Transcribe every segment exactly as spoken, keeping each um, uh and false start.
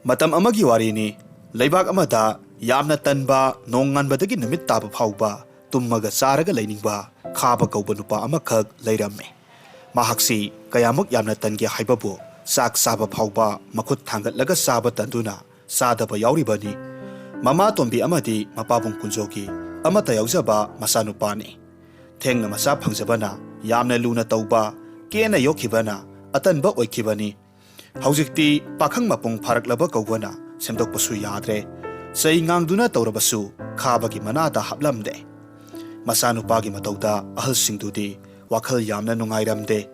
ꯃꯇꯝ ꯑꯃꯒꯤ ꯋꯥꯔꯤꯅꯤ꯫ ꯂꯩꯕꯥꯛ ꯑꯃꯗ ꯌꯥꯝꯅ ꯇꯟꯕ, ꯅꯣꯡ ꯉꯥꯟꯕꯗꯒꯤ ꯅꯨꯃꯤꯠ ꯇꯥꯕ ꯐꯥꯎꯕ ꯇꯨꯝꯃꯒ ꯆꯥꯔꯒ ꯂꯩꯅꯤꯡꯕ ꯈꯥꯕ ꯀꯧꯕ ꯅꯨꯄꯥ ꯑꯃꯈꯛ ꯂꯩꯔꯝꯃꯤ꯫ ꯃꯍꯥꯛꯁꯤ ꯀꯌꯥꯃꯨꯛ ꯌꯥꯝꯅ ꯇꯟꯒꯦ ꯍꯥꯏꯕꯕꯨ, ꯆꯥꯛ ꯆꯥꯕ ꯐꯥꯎꯕ ꯃꯈꯨꯠ ꯊꯥꯡꯒꯠꯂꯒ ꯆꯥꯕ ꯇꯟꯗꯨꯅ ꯆꯥꯗꯕ ꯌꯥꯎꯔꯤꯕꯅꯤ꯫ ꯃꯃꯥ ꯇꯣꯝꯕꯤ ꯑꯃꯗꯤ ꯃꯄꯥꯕꯨꯡ ꯀꯨꯟꯖꯣꯒꯤ ꯑꯃꯠꯇ ꯌꯥꯎꯖꯕ ꯃꯆꯥꯅꯨꯄꯥꯅꯤ꯫ ꯊꯦꯡꯅ ꯃꯆꯥ ꯐꯪꯖꯕꯅ ꯌꯥꯝꯅ ꯂꯨꯅ ꯇꯧꯕ, ꯀꯦꯅ ꯌꯣꯛꯈꯤꯕꯅ ꯑꯇꯟꯕ ꯑꯣꯏꯈꯤꯕꯅꯤ꯫ ꯍꯧꯖꯤꯛꯇꯤ ꯄꯥꯈꯪ ꯃꯄꯨꯡ ꯐꯥꯔꯛꯂꯕ ꯀꯧꯕꯅ ꯁꯦꯝꯗꯣꯛꯄꯁꯨ ꯌꯥꯗ꯭ꯔꯦ꯫ ꯆꯩ ꯉꯥꯡꯗꯨꯅ ꯇꯧꯔꯕꯁꯨ ꯈꯥꯕꯒꯤ ꯃꯅꯥꯗ ꯍꯥꯞꯂꯝꯗꯦ꯫ ꯃꯆꯥꯅꯨꯄꯥꯒꯤ ꯃꯇꯧꯗ ꯑꯍꯜꯁꯤꯡꯗꯨꯗꯤ ꯋꯥꯈꯜ ꯌꯥꯝꯅ ꯅꯨꯡꯉꯥꯏꯔꯝꯗꯦ꯫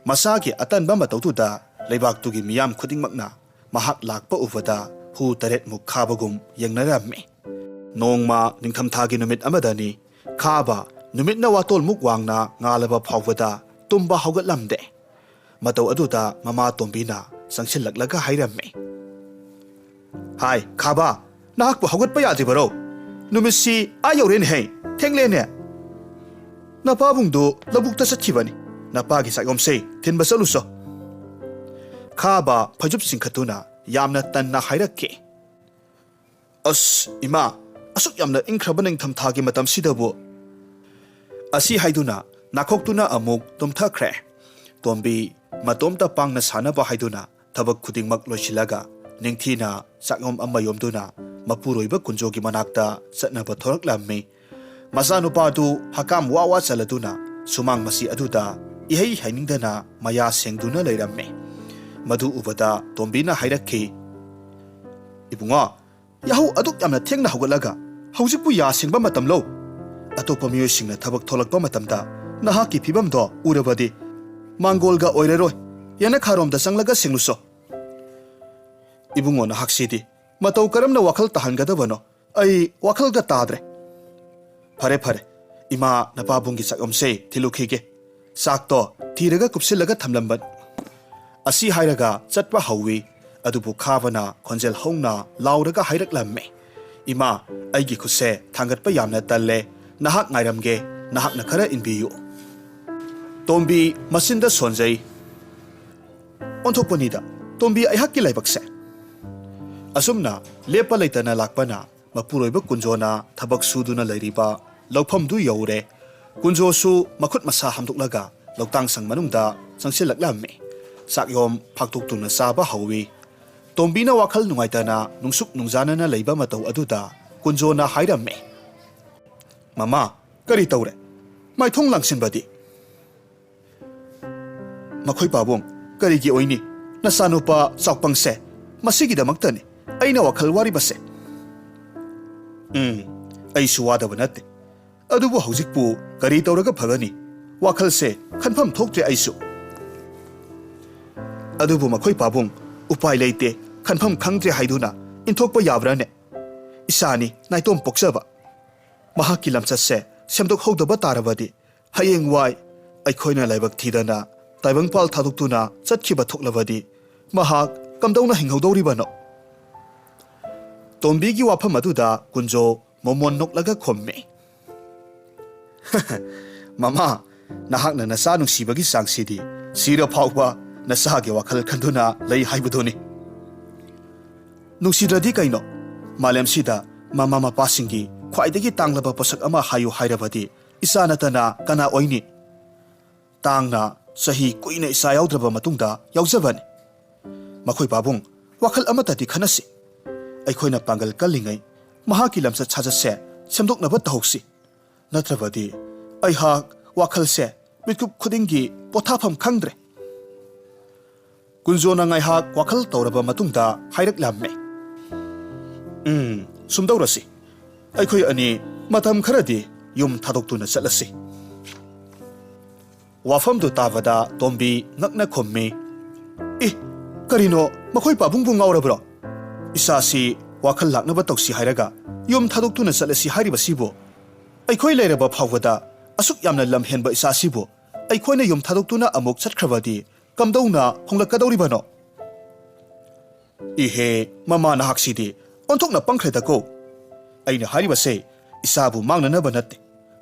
ꯃꯆꯥꯒꯤ ꯑꯇꯟꯕ ꯃꯇꯧꯗꯨꯗ ꯂꯩꯕꯥꯛꯇꯨꯒꯤ ꯃꯤꯌꯥꯝ ꯈꯨꯗꯤꯡꯃꯛꯅ ꯃꯍꯥꯛ ꯂꯥꯛꯄ ꯎꯕꯗ ꯍꯨ ꯇꯔꯦꯠꯃꯨꯛ ꯈꯥꯕꯒꯨꯝ ꯌꯦꯡꯅꯔꯝꯃꯤ꯫ ꯅꯣꯡꯃ ꯅꯤꯡꯊꯝꯊꯥꯒꯤ ꯅꯨꯃꯤꯠ ꯑꯃꯗꯅꯤ꯫ ꯈꯥꯕ ꯅꯨꯃꯤꯠꯅ ꯋꯥꯇꯣꯜꯃꯨꯛ ꯋꯥꯡꯅ ꯉꯥꯜꯂꯕ ꯐꯥꯎꯕꯗ ꯇꯨꯝꯕ ꯍꯧꯒꯠꯂꯝꯗꯦ꯫ ꯃꯇꯧ ꯑꯗꯨꯗ ꯃꯃꯥ ꯇꯣꯝꯕꯤꯅ ꯆꯪꯁꯤꯜꯂꯛꯂꯒ ꯍꯥꯏꯔꯝꯃꯤ, "ꯍꯥꯏ, ꯈꯥꯕ, ꯅꯍꯥꯛꯄꯨ ꯍꯧꯒꯠꯄ ꯌꯥꯗ꯭ꯔꯤꯕꯔꯣ? ꯅꯨꯃꯤꯠꯁꯤ ꯑꯥ ꯌꯧꯔꯦꯅꯦꯍꯦ, ꯊꯦꯡꯂꯦꯅꯦ꯫ ꯅꯄꯥꯕꯨꯡꯗꯨ ꯂꯧꯕꯨꯛꯇ ꯆꯠꯈꯤꯕꯅꯤ꯫ ꯅꯄꯥꯒꯤ ꯆꯥꯛꯌꯣꯝꯁꯦ ꯊꯤꯟꯕ ꯆꯠꯂꯨꯆꯣ꯫" ꯈꯥꯕ ꯐꯩꯖꯨꯞ ꯆꯤꯡꯈꯠꯇꯨꯅ ꯌꯥꯝꯅ ꯇꯟꯅ ꯍꯥꯏꯔꯛꯈꯤ꯫ "ꯑꯁ, ꯏꯃꯥ, ꯑꯁꯨꯛ ꯌꯥꯝꯅ ꯏꯪꯈ꯭ꯔꯕ ꯅꯤꯡꯊꯝꯊꯥꯒꯤ ꯃꯇꯝꯁꯤꯗꯕꯨ!" ꯑꯁꯤ ꯍꯥꯏꯗꯨꯅ ꯅꯥꯈꯣꯛꯇꯨꯅ ꯑꯃꯨꯛ ꯇꯨꯝꯊꯈ꯭ꯔꯦ꯫ ꯇꯣꯝꯕꯤ ꯃꯇꯣꯝꯇ ꯄꯥꯡꯅ ꯁꯥꯟꯅꯕ ꯍꯥꯏꯗꯨꯅ ꯊꯕꯛ ꯈꯨꯗꯤꯡꯃꯛ ꯂꯣꯏꯁꯤꯜꯂꯒ ꯅꯤꯡꯊꯤꯅ ꯆꯥꯛꯌꯣꯝ ꯑꯃ ꯌꯣꯝꯗꯨꯅ ꯃꯄꯨꯔꯣꯏꯕ ꯀꯨꯟꯖꯣꯒꯤ ꯃꯅꯥꯛꯇ ꯆꯠꯅꯕ ꯊꯣꯔꯛꯂꯝꯃꯤ꯫ ꯃꯆꯥꯅꯨꯄꯥꯗꯨ ꯍꯀꯥꯝ ꯋꯥ ꯋꯥ ꯆꯜꯂꯗꯨꯅ ꯁꯨꯃꯥꯡ ꯃꯆꯤ ꯑꯗꯨꯗ ꯏꯍꯩ ꯍꯩꯅꯤꯡꯗꯅ ꯃꯌꯥ ꯁꯦꯡꯗꯨꯅ ꯂꯩꯔꯝꯃꯤ꯫ ꯃꯗꯨ ꯎꯕꯗ ꯇꯣꯝꯕꯤꯅ ꯍꯥꯏꯔꯛꯈꯤ, "ꯏꯕꯨꯡꯉꯣ, ꯌꯥꯍꯧ ꯑꯗꯨꯛ ꯌꯥꯝꯅ ꯊꯦꯡꯅ ꯍꯧꯒꯠꯂꯒ ꯍꯧꯖꯤꯛꯄꯨ ꯌꯥ ꯁꯦꯡꯕ ꯃꯇꯝꯂꯣ? ꯑꯇꯣꯞꯄ ꯃꯤꯑꯣꯏꯁꯤꯡꯅ ꯊꯕꯛ ꯊꯣꯛꯂꯛꯄ ꯃꯇꯝꯗ ꯅꯍꯥꯛꯀꯤ ꯐꯤꯕꯝꯗꯣ ꯎꯔꯕꯗꯤ ꯃꯥꯡꯒꯣꯜꯒ ꯑꯣꯏꯔꯔꯣꯏ꯫ ꯌꯦꯅꯈꯥꯔꯣꯝꯗ ꯆꯪꯂꯒ ꯁꯦꯡꯂꯨꯆꯣ꯫" "ꯏꯕꯨꯡꯉꯣ, ꯅꯍꯥꯛꯁꯤꯗꯤ ꯃꯇꯧ ꯀꯔꯝꯅ ꯋꯥꯈꯜ ꯇꯥꯍꯟꯒꯗꯕꯅꯣ? ꯑꯩ ꯋꯥꯈꯜꯒ ꯇꯥꯗ꯭ꯔꯦ꯫" "ꯐꯔꯦ, ꯐꯔꯦ, ꯏꯃꯥ ꯅꯄꯥꯕꯨꯡꯒꯤ ꯆꯥꯛꯌꯣꯝꯁꯦ ꯊꯤꯜꯂꯨꯈꯤꯒꯦ꯫ ꯆꯥꯛꯇꯣ ꯊꯤꯔꯒ ꯀꯨꯞꯁꯤꯜꯂꯒ ꯊꯝꯂꯝꯕꯅꯤ꯫" ꯑꯁꯤ ꯍꯥꯏꯔꯒ ꯆꯠꯄ ꯍꯧꯏ꯫ ꯑꯗꯨꯕꯨ ꯈꯥꯕꯅ ꯈꯣꯟꯖꯦꯜ ꯍꯧꯅ ꯂꯥꯎꯔꯒ ꯍꯥꯏꯔꯛꯂꯝꯃꯤ, "ꯏꯃꯥ, ꯑꯩꯒꯤ ꯈꯨꯠꯁꯦ ꯊꯥꯡꯒꯠꯄ ꯌꯥꯝꯅ ꯇꯜꯂꯦ꯫ ꯅꯍꯥꯛ ꯉꯥꯏꯔꯝꯒꯦ꯫ ꯅꯍꯥꯛꯅ ꯈꯔ ꯏꯟꯕꯤꯌꯨ꯫" ꯇꯣꯝꯕꯤ ꯃꯆꯤꯟꯗ ꯁꯣꯟꯖꯩ꯫ ꯑꯣꯟꯊꯣꯛꯄꯅꯤꯗ, ꯇꯣꯝꯕꯤ ꯑꯩꯍꯥꯛꯀꯤ ꯂꯥꯏꯕꯛꯁꯦ꯫ ꯑꯁꯨꯝꯅ ꯂꯦꯞꯄ ꯂꯩꯇꯅ ꯂꯥꯛꯄꯅ ꯃꯄꯨꯔꯣꯏꯕ ꯀꯨꯟꯖꯣꯅ ꯊꯕꯛ ꯁꯨꯗꯨꯅ ꯂꯩꯔꯤꯕ ꯂꯧꯐꯝꯗꯨ ꯌꯧꯔꯦ꯫ ꯀꯨꯟꯖꯣꯁꯨ ꯃꯈꯨꯠ ꯃꯁꯥ ꯍꯥꯝꯗꯣꯛꯂꯒ ꯂꯧꯇꯥꯡ ꯁꯪ ꯃꯅꯨꯡꯗ ꯆꯪꯁꯤꯜꯂꯛꯂꯝꯃꯤ꯫ ꯆꯥꯛꯌꯣꯝ ꯐꯥꯛꯇꯣꯛꯇꯨꯅ ꯆꯥꯕ ꯍꯧꯏ꯫ ꯇꯣꯝꯕꯤꯅ ꯋꯥꯈꯜ ꯅꯨꯡꯉꯥꯏꯇꯅ ꯅꯨꯡꯁꯨꯛ ꯅꯨꯡꯖꯥꯅꯅ ꯂꯩꯕ ꯃꯇꯧ ꯑꯗꯨꯗ ꯀꯨꯟꯖꯣꯅ ꯍꯥꯏꯔꯝꯃꯤ, "ꯃꯃꯥ, ꯀꯔꯤ ꯇꯧꯔꯦ? ꯃꯥꯏꯊꯣꯡ ꯂꯥꯡꯁꯤꯟꯕꯗꯤ?" "ꯃꯈꯣꯏ ꯄꯥꯕꯨꯡ, ꯀꯔꯤꯒꯤ ꯑꯣꯏꯅꯤ? ꯅꯆꯥꯅꯨꯄꯥ ꯆꯥꯎꯄꯪꯁꯦ ꯃꯁꯤꯒꯤꯗꯃꯛꯇꯅꯤ ꯑꯩꯅ ꯋꯥꯈꯜ ꯋꯥꯔꯤꯕꯁꯦ꯫" "ꯎꯝ, ꯑꯩꯁꯨ ꯋꯥꯗꯕ ꯅꯠꯇꯦ꯫ ꯑꯗꯨꯕꯨ ꯍꯧꯖꯤꯛꯄꯨ ꯀꯔꯤ ꯇꯧꯔꯒ ꯐꯒꯅꯤ? ꯋꯥꯈꯜꯁꯦ ꯈꯟꯐꯝ ꯊꯣꯛꯇ꯭ꯔꯦ ꯑꯩꯁꯨ꯫" "ꯑꯗꯨꯕꯨ ꯃꯈꯣꯏ ꯄꯥꯕꯨꯡ, ꯎꯄꯥꯏ ꯂꯩꯇꯦ, ꯈꯟꯐꯝ ꯈꯪꯗ꯭ꯔꯦ ꯍꯥꯏꯗꯨꯅ ꯏꯟꯊꯣꯛꯄ ꯌꯥꯕ꯭ꯔꯥꯅꯦ? ꯏꯆꯥꯅꯤ ꯅꯥꯏꯇꯣꯝ ꯄꯣꯛꯆꯕ꯫ ꯃꯍꯥꯛꯀꯤ ꯂꯝꯆꯠꯁꯦ ꯁꯦꯝꯗꯣꯛꯍꯧꯗꯕ ꯇꯥꯔꯕꯗꯤ, ꯍꯌꯦꯡꯋꯥꯏ ꯑꯩꯈꯣꯏꯅ ꯂꯥꯏꯕꯛ ꯊꯤꯗꯅ ꯇꯥꯏꯕꯪꯄꯥꯜ ꯊꯥꯗꯣꯛꯇꯨꯅ ꯆꯠꯈꯤꯕ ꯊꯣꯛꯂꯕꯗꯤ, ꯃꯍꯥꯛ ꯀꯝꯗꯧꯅ ꯍꯤꯡꯍꯧꯗꯧꯔꯤꯕꯅꯣ?" ꯇꯣꯝꯕꯤꯒꯤ ꯋꯥꯐꯝ ꯑꯗꯨꯗ ꯀꯨꯟꯖꯣ ꯃꯣꯃꯣꯟ ꯅꯣꯛꯂꯒ ꯈꯨꯝꯃꯤ, "ꯃꯃꯥ, ꯅꯍꯥꯛꯅ ꯅꯆꯥ ꯅꯨꯡꯁꯤꯕꯒꯤ ꯆꯥꯡꯁꯤꯗꯤ ꯁꯤꯔ ꯐꯥꯎꯕ ꯅꯆꯥꯒꯤ ꯋꯥꯈꯜ ꯈꯟꯗꯨꯅ ꯂꯩ ꯍꯥꯏꯕꯗꯨꯅꯤ꯫ ꯅꯨꯡꯁꯤꯗ꯭ꯔꯗꯤ ꯀꯩꯅꯣ? ꯃꯥꯂꯦꯝꯁꯤꯗ ꯃꯃꯥ ꯃꯄꯥꯁꯤꯡꯒꯤ ꯈ꯭ꯋꯥꯏꯗꯒꯤ ꯇꯥꯡꯂꯕ ꯄꯣꯠꯁꯛ ꯑꯃ ꯍꯥꯏꯌꯨ ꯍꯥꯏꯔꯕꯗꯤ ꯏꯆꯥ ꯅꯠꯇꯅ ꯀꯅꯥ ꯑꯣꯏꯅꯤ? ꯇꯥꯡꯅ ꯆꯍꯤ ꯀꯨꯏꯅ ꯏꯆꯥ ꯌꯥꯎꯗ꯭ꯔꯕ ꯃꯇꯨꯡꯗ ꯌꯥꯎꯖꯕꯅꯤ꯫ ꯃꯈꯣꯏ ꯄꯥꯕꯨꯡ, ꯋꯥꯈꯜ ꯑꯃꯠꯇꯗꯤ ꯈꯟꯅꯁꯤ꯫ ꯑꯩꯈꯣꯏꯅ ꯄꯥꯡꯒꯜ ꯀꯜꯂꯤꯉꯩ ꯃꯍꯥꯛꯀꯤ ꯂꯝꯆꯠ ꯁꯥꯖꯠꯁꯦ ꯁꯦꯝꯗꯣꯛꯅꯕ ꯇꯧꯍꯧꯁꯤ꯫ ꯅꯠꯇ꯭ꯔꯕꯗꯤ ꯑꯩꯍꯥꯛ ꯋꯥꯈꯜꯁꯦ ꯃꯤꯠꯀꯨꯞ ꯈꯨꯗꯤꯡꯒꯤ ꯄꯣꯊꯥꯐꯝ ꯈꯪꯗ꯭ꯔꯦ꯫" ꯀꯨꯟꯖꯣꯅ ꯉꯥꯏꯍꯥꯛ ꯋꯥꯈꯜ ꯇꯧꯔꯕ ꯃꯇꯨꯡꯗ ꯍꯥꯏꯔꯛꯂꯝꯃꯦ, "ꯎꯝ, ꯁꯨꯝꯗꯧꯔꯁꯤ꯫ ꯑꯩꯈꯣꯏ ꯑꯅꯤ ꯃꯇꯝ ꯈꯔꯗꯤ ꯌꯨꯝ ꯊꯥꯗꯣꯛꯇꯨꯅ ꯆꯠꯂꯁꯤ꯫" ꯋꯥꯐꯝꯗꯨ ꯇꯥꯕꯗ ꯇꯣꯝꯕꯤ ꯉꯛꯅ ꯈꯨꯝꯃꯤ, "ꯏ, ꯀꯔꯤꯅꯣ, ꯃꯈꯣꯏ ꯄꯥꯕꯨꯡꯕꯨ ꯉꯥꯎꯔꯕ꯭ꯔꯣ? ꯏꯆꯥꯁꯤ ꯋꯥꯈꯜ ꯂꯥꯛꯅꯕ ꯇꯧꯁꯤ ꯍꯥꯏꯔꯒ ꯌꯨꯝ ꯊꯥꯗꯣꯛꯇꯨꯅ ꯆꯠꯂꯁꯤ ꯍꯥꯏꯔꯤꯕꯁꯤꯕꯨ? ꯑꯩꯈꯣꯏ ꯂꯩꯔꯕ ꯐꯥꯎꯕꯗ ꯑꯁꯨꯛ ꯌꯥꯝꯅ ꯂꯝ ꯍꯦꯟꯕ ꯏꯆꯥꯁꯤꯕꯨ ꯑꯩꯈꯣꯏꯅ ꯌꯨꯝ ꯊꯥꯗꯣꯛꯇꯨꯅ ꯑꯃꯨꯛ ꯆꯠꯈ꯭ꯔꯕꯗꯤ ꯀꯝꯗꯧꯅ ꯍꯣꯡꯂꯛꯀꯗꯧꯔꯤꯕꯅꯣ?" "ꯏꯍꯦ, ꯃꯃꯥ ꯅꯍꯥꯛꯁꯤꯗꯤ ꯑꯣꯟꯊꯣꯛꯅ ꯄꯪꯈ꯭ꯔꯦꯗꯀꯣ꯫ ꯑꯩꯅ ꯍꯥꯏꯔꯤꯕꯁꯦ ꯏꯆꯥꯕꯨ ꯃꯥꯡꯅꯅꯕ ꯅꯠꯇꯦ,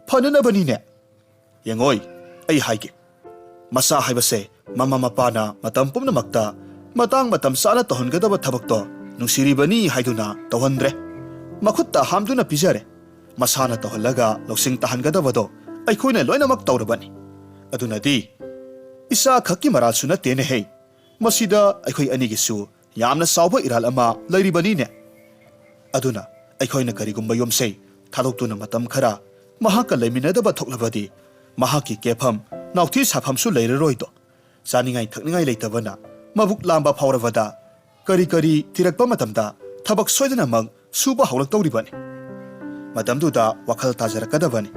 ꯐꯅꯅꯕꯅꯤꯅꯦ꯫ ꯌꯦꯡꯉꯣꯏ, ꯑꯩ ꯍꯥꯏꯒꯦ, ꯃꯆꯥ ꯍꯥꯏꯕꯁꯦ ꯃꯃꯥ ꯃꯄꯥꯅ ꯃꯇꯝ ꯄꯨꯝꯅꯃꯛꯇ ꯃꯇꯥꯡ ꯃꯇꯝ ꯆꯥꯅ ꯇꯧꯍꯟꯒꯗꯕ ꯊꯕꯛꯇꯣ ꯅꯨꯡꯁꯤꯔꯤꯕꯅꯤ ꯍꯥꯏꯗꯨꯅ ꯇꯧꯍꯟꯗ꯭ꯔꯦ꯫ ꯃꯈꯨꯠꯇ ꯍꯥꯝꯗꯨꯅ ꯄꯤꯖꯔꯦ꯫ ꯃꯁꯥꯅ ꯇꯧꯍꯜꯂꯒ ꯂꯧꯁꯤꯡ ꯇꯥꯍꯟꯒꯗꯕꯗꯣ ꯑꯩꯈꯣꯏꯅ ꯂꯣꯏꯅꯃꯛ ꯇꯧꯔꯕꯅꯤ꯫ ꯑꯗꯨꯅꯗꯤ ꯏꯆꯥ ꯈꯛꯀꯤ ꯃꯔꯥꯜꯁꯨ ꯅꯠꯇꯦꯅꯦꯍꯦ꯫ ꯃꯁꯤꯗ ꯑꯩꯈꯣꯏ ꯑꯅꯤꯒꯤꯁꯨ ꯌꯥꯝꯅ ꯆꯥꯎꯕ ꯏꯔꯥꯜ ꯑꯃ ꯂꯩꯔꯤꯕꯅꯤꯅꯦ꯫ ꯑꯗꯨꯅ ꯑꯩꯈꯣꯏꯅ ꯀꯔꯤꯒꯨꯝꯕ ꯌꯨꯝꯁꯦ ꯊꯥꯗꯣꯛꯇꯨꯅ ꯃꯇꯝ ꯈꯔ ꯃꯍꯥꯛꯀ ꯂꯩꯃꯤꯟꯅꯗꯕ ꯊꯣꯛꯂꯕꯗꯤ ꯃꯍꯥꯛꯀꯤ ꯀꯦꯐꯝ, ꯅꯥꯎꯊꯤ ꯁꯥꯐꯝꯁꯨ ꯂꯩꯔꯔꯣꯏꯗꯣ꯫ ꯆꯥꯅꯤꯡꯉꯥꯏ ꯊꯛꯅꯤꯡꯉꯥꯏ ꯂꯩꯇꯕꯅ ꯃꯕꯨꯛ ꯂꯥꯝꯕ ꯐꯥꯎꯔꯕꯗ ꯀꯔꯤ ꯀꯔꯤ ꯊꯤꯔꯛꯄ ꯃꯇꯝꯗ ꯊꯕꯛ ꯁꯣꯏꯗꯅꯃꯛ ꯁꯨꯕ ꯍꯧꯔꯛꯇꯧꯔꯤꯕꯅꯤ꯫ ꯃꯇꯝꯗꯨꯗ ꯋꯥꯈꯜ ꯇꯥꯖꯔꯛꯀꯗꯕꯅꯤ꯫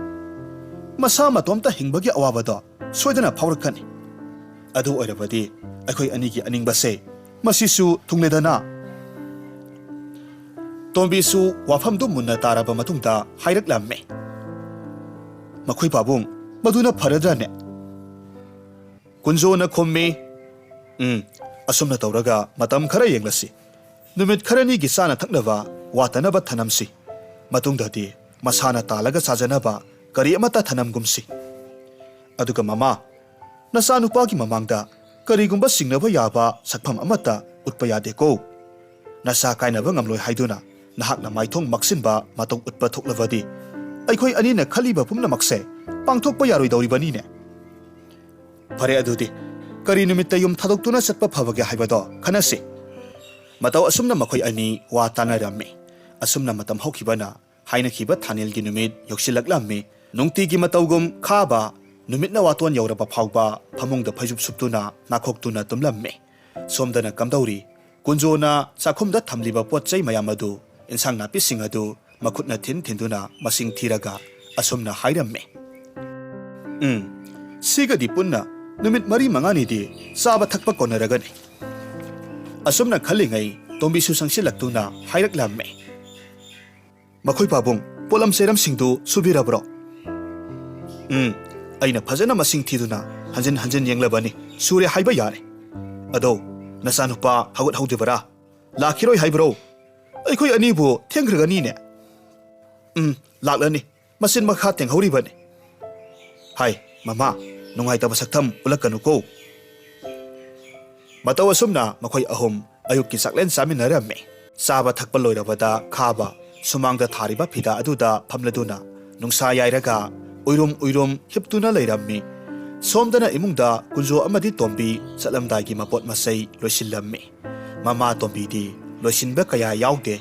ꯃꯁꯥ ꯃꯇꯣꯝꯇ ꯍꯤꯡꯕꯒꯤ ꯑꯋꯥꯕꯗꯣ ꯁꯣꯏꯗꯅ ꯐꯥꯎꯔꯛꯀꯅꯤ꯫ ꯑꯗꯨ ꯑꯣꯏꯔꯕꯗꯤ ꯑꯩꯈꯣꯏ ꯑꯅꯤꯒꯤ ꯑꯅꯤꯡꯕꯁꯦ ꯃꯁꯤꯁꯨ ꯊꯨꯡꯂꯦꯗꯅ꯫ ꯇꯣꯝꯕꯤꯁꯨ ꯋꯥꯐꯝꯗꯨ ꯃꯨꯟꯅ ꯇꯥꯔꯕ ꯃꯇꯨꯡꯗ ꯍꯥꯏꯔꯛꯂꯝꯃꯤ, "ꯃꯈꯣꯏ ꯄꯥꯕꯨꯡ, ꯃꯗꯨꯅ ꯐꯔꯗ꯭ꯔꯅꯦ?" ꯀꯨꯟꯖꯣꯅ ꯈꯨꯝꯃꯤ, "ꯎꯝ, ꯑꯁꯨꯝꯅ ꯇꯧꯔꯒ ꯃꯇꯝ ꯈꯔ ꯌꯦꯡꯂꯁꯤ꯫ ꯅꯨꯃꯤꯠ ꯈꯔꯅꯤꯒꯤ ꯆꯥꯅ ꯊꯛꯅꯕ ꯋꯥꯠꯇꯅꯕ ꯊꯅꯝꯁꯤ꯫ ꯃꯇꯨꯡꯗꯗꯤ ꯃꯁꯥꯅ ꯇꯥꯜꯂꯒ ꯆꯥꯖꯅꯕ ꯀꯔꯤ ꯑꯃꯠꯇ ꯊꯅꯝꯒꯨꯝꯁꯤ꯫ ꯑꯗꯨꯒ ꯃꯃꯥ, ꯅꯆꯥꯅꯨꯄꯥꯒꯤ ꯃꯃꯥꯡꯗ ꯀꯔꯤꯒꯨꯝꯕ ꯆꯤꯡꯅꯕ ꯌꯥꯕ ꯁꯛꯐꯝ ꯑꯃꯠꯇ ꯎꯠꯄ ꯌꯥꯗꯦꯀꯣ꯫ ꯅꯆꯥ ꯀꯥꯏꯅꯕ ꯉꯝꯂꯣꯏ ꯍꯥꯏꯗꯨꯅ ꯅꯍꯥꯛꯅ ꯃꯥꯏꯊꯣꯡ ꯃꯛꯁꯤꯟꯕ ꯃꯇꯧ ꯎꯠꯄ ꯊꯣꯛꯂꯕꯗꯤ ꯑꯩꯈꯣꯏ ꯑꯅꯤꯅ ꯈꯜꯂꯤꯕ ꯄꯨꯝꯅꯃꯛꯁꯦ ꯄꯥꯡꯊꯣꯛꯄ ꯌꯥꯔꯣꯏꯗꯧꯔꯤꯕꯅꯤꯅꯦ꯫ ꯐꯔꯦ, ꯑꯗꯨꯗꯤ ꯀꯔꯤ ꯅꯨꯃꯤꯠꯇ ꯌꯨꯝ ꯊꯥꯗꯣꯛꯇꯨꯅ ꯆꯠꯄ ꯐꯕꯒꯦ ꯍꯥꯏꯕꯗꯣ ꯈꯟꯅꯁꯤ꯫" ꯃꯇꯧ ꯑꯁꯨꯝꯅ ꯃꯈꯣꯏ ꯑꯅꯤ ꯋꯥ ꯇꯥꯅꯔꯝꯃꯤ꯫ ꯑꯁꯨꯝꯅ ꯃꯇꯝ ꯍꯧꯈꯤꯕꯅ ꯍꯥꯏꯅꯈꯤꯕ ꯊꯥꯅꯤꯜꯒꯤ ꯅꯨꯃꯤꯠ ꯌꯧꯁꯤꯜꯂꯛꯂꯝꯃꯤ꯫ ꯅꯨꯡꯇꯤꯒꯤ ꯃꯇꯧꯒꯨꯝ ꯈꯥꯕ ꯅꯨꯃꯤꯠꯅ ꯋꯥꯇꯣꯟ ꯌꯧꯔꯕ ꯐꯥꯎꯕ ꯐꯃꯨꯡꯗ ꯐꯩꯖꯨꯞ ꯁꯨꯞꯇꯨꯅ ꯅꯥꯈꯣꯛꯇꯨꯅ ꯇꯨꯝꯂꯝꯃꯤ꯫ ꯁꯣꯝꯗꯅ ꯀꯝꯗꯧꯔꯤ? ꯀꯨꯟꯖꯣꯅ ꯆꯥꯛꯈꯨꯝꯗ ꯊꯝꯂꯤꯕ ꯄꯣꯠ ꯆꯩ ꯃꯌꯥꯝ ꯑꯗꯨ, ꯏꯟꯁꯥꯡ ꯅꯥꯄꯤꯁꯤꯡ ꯑꯗꯨ ꯃꯈꯨꯠꯅ ꯊꯤꯟ ꯊꯤꯟꯗꯨꯅ ꯃꯁꯤꯡ ꯊꯤꯔꯒ ꯑꯁꯨꯝꯅ ꯍꯥꯏꯔꯝꯃꯤ, "ꯎꯝ, ꯁꯤꯒꯗꯤ ꯄꯨꯟꯅ ꯅꯨꯃꯤꯠ ꯃꯔꯤ ꯃꯉꯥꯅꯤꯗꯤ ꯆꯥꯕ ꯊꯛꯄ ꯀꯣꯟꯅꯔꯒꯅꯤ꯫" ꯑꯁꯨꯝꯅ ꯈꯜꯂꯤꯉꯩ ꯇꯣꯝꯕꯤꯁꯨ ꯆꯪꯁꯤꯜꯂꯛꯇꯨꯅ ꯍꯥꯏꯔꯛꯂꯝꯃꯤ, "ꯃꯈꯣꯏ ꯄꯥꯕꯨꯡ, ꯄꯣꯠꯂꯝ ꯆꯩꯔꯝꯁꯤꯡꯗꯨ ꯁꯨꯕꯤꯔꯕ꯭ꯔꯣ?" "ꯎꯝ, ꯑꯩꯅ ꯐꯖꯅ ꯃꯁꯤꯡ ꯊꯤꯗꯨꯅ ꯍꯟꯖꯤꯟ ꯍꯟꯖꯤꯟ ꯌꯦꯡꯂꯕꯅꯤ, ꯁꯨꯔꯦ ꯍꯥꯏꯕ ꯌꯥꯔꯦ꯫ ꯑꯗꯣ, ꯅꯆꯥꯅꯨꯄꯥ ꯍꯧꯒꯠꯍꯧꯗ꯭ꯔꯤꯕꯔꯥ? ꯂꯥꯛꯈꯤꯔꯣꯏ ꯍꯥꯏꯕ꯭ꯔꯣ? ꯑꯩꯈꯣꯏ ꯑꯅꯤꯕꯨ ꯊꯦꯡꯈ꯭ꯔꯒꯅꯤꯅꯦ꯫" "ꯎꯝ, ꯂꯥꯛꯂꯅꯤ꯫ ꯃꯆꯤꯟ ꯃꯈꯥ ꯇꯦꯡꯍꯧꯔꯤꯕꯅꯤ꯫" "ꯍꯥꯏ, ꯃꯃꯥ, ꯅꯨꯡꯉꯥꯏꯇꯕ ꯁꯛꯇꯝ ꯎꯠꯂꯛꯀꯅꯨꯀꯣ꯫" ꯃꯇꯧ ꯑꯁꯨꯝꯅ ꯃꯈꯣꯏ ꯑꯍꯨꯝ ꯑꯌꯨꯛꯀꯤ ꯆꯥꯛꯂꯦꯟ ꯆꯥꯃꯤꯟꯅꯔꯝꯃꯤ꯫ ꯆꯥꯕ ꯊꯛꯄ ꯂꯣꯏꯔꯕꯗ ꯈꯥꯕ ꯁꯨꯃꯥꯡꯗ ꯊꯥꯔꯤꯕ ꯐꯤꯗꯥ ꯑꯗꯨꯗ ꯐꯝꯂꯗꯨꯅ ꯅꯨꯡꯁꯥ ꯌꯥꯏꯔꯒ ꯎꯏꯔꯨꯝ ꯎꯏꯔꯨꯝ ꯍꯤꯞꯇꯨꯅ ꯂꯩꯔꯝꯃꯤ꯫ ꯁꯣꯝꯗꯅ ꯏꯃꯨꯡꯗ ꯀꯨꯟꯖꯣ ꯑꯃꯗꯤ ꯇꯣꯝꯕꯤ ꯆꯠꯂꯝꯗꯥꯏꯒꯤ ꯃꯄꯣꯠ ꯃꯆꯩ ꯂꯣꯏꯁꯤꯜꯂꯝꯃꯤ꯫ ꯃꯃꯥ ꯇꯣꯝꯕꯤꯗꯤ ꯂꯣꯏꯁꯤꯟꯕ ꯀꯌꯥ ꯌꯥꯎꯗꯦ꯫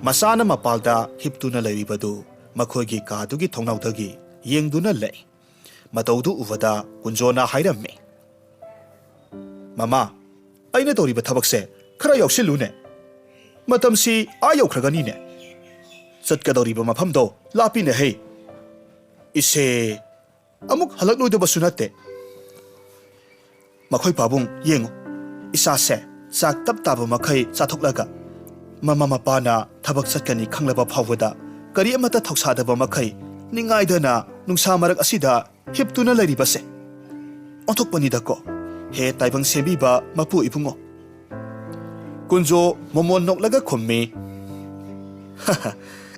ꯃꯆꯥꯅ ꯃꯄꯥꯜꯗ ꯍꯤꯞꯇꯨꯅ ꯂꯩꯔꯤꯕꯗꯨ ꯃꯈꯣꯏꯒꯤ ꯀꯥꯗꯨꯒꯤ ꯊꯣꯡꯅꯥꯎꯗꯒꯤ ꯌꯦꯡꯗꯨꯅ ꯂꯩ꯫ ꯃꯇꯧꯗꯨ ꯎꯕꯗ ꯀꯨꯟꯖꯣꯅ ꯍꯥꯏꯔꯝꯃꯤ, "ꯃꯃꯥ, ꯑꯩꯅ ꯇꯧꯔꯤꯕ ꯊꯕꯛꯁꯦ ꯈꯔ ꯌꯥꯎꯁꯤꯜꯂꯨꯅꯦ꯫ ꯃꯇꯝꯁꯤ ꯑꯥ ꯌꯧꯈ꯭ꯔꯒꯅꯤꯅꯦ꯫ ꯆꯠꯀꯗꯧꯔꯤꯕ ꯃꯐꯝꯗꯣ ꯂꯥꯞꯄꯤꯅꯦ ꯍꯦ꯫ ꯏꯁꯦ, ꯑꯃꯨꯛ ꯍꯜꯂꯛꯂꯣꯏꯗꯕꯁꯨ ꯅꯠꯇꯦ꯫ ꯃꯈꯣꯏ ꯄꯥꯕꯨꯡ ꯌꯦꯡꯉꯨ, ꯏꯆꯥꯁꯦ ꯆꯥꯛ ꯇꯞ ꯇꯥꯕ ꯃꯈꯩ ꯆꯥꯊꯣꯛꯂꯒ ꯃꯃꯥ ꯃꯄꯥꯅ ꯊꯕꯛ ꯆꯠꯀꯅꯤ ꯈꯪꯂꯕ ꯐꯥꯎꯕꯗ ꯀꯔꯤ ꯑꯃꯠꯇ ꯊꯧꯁꯥꯗꯕ ꯃꯈꯩ ꯅꯤꯡꯉꯥꯏꯗꯅ ꯅꯨꯡꯁꯥ ꯃꯔꯛ ꯑꯁꯤꯗ ꯍꯤꯞꯇꯨꯅ ꯂꯩꯔꯤꯕꯁꯦ꯫ ꯑꯣꯟꯊꯣꯛꯄꯅꯤꯗꯀꯣ, ꯍꯦ ꯇꯥꯏꯕꯪ ꯁꯦꯝꯕꯤꯕ ꯃꯄꯨ ꯏꯕꯨꯡꯉꯣ꯫" ꯀꯨꯟꯖꯣ ꯃꯣꯃꯣꯟ ꯅꯣꯛꯂꯒ ꯈꯨꯝꯃꯤ,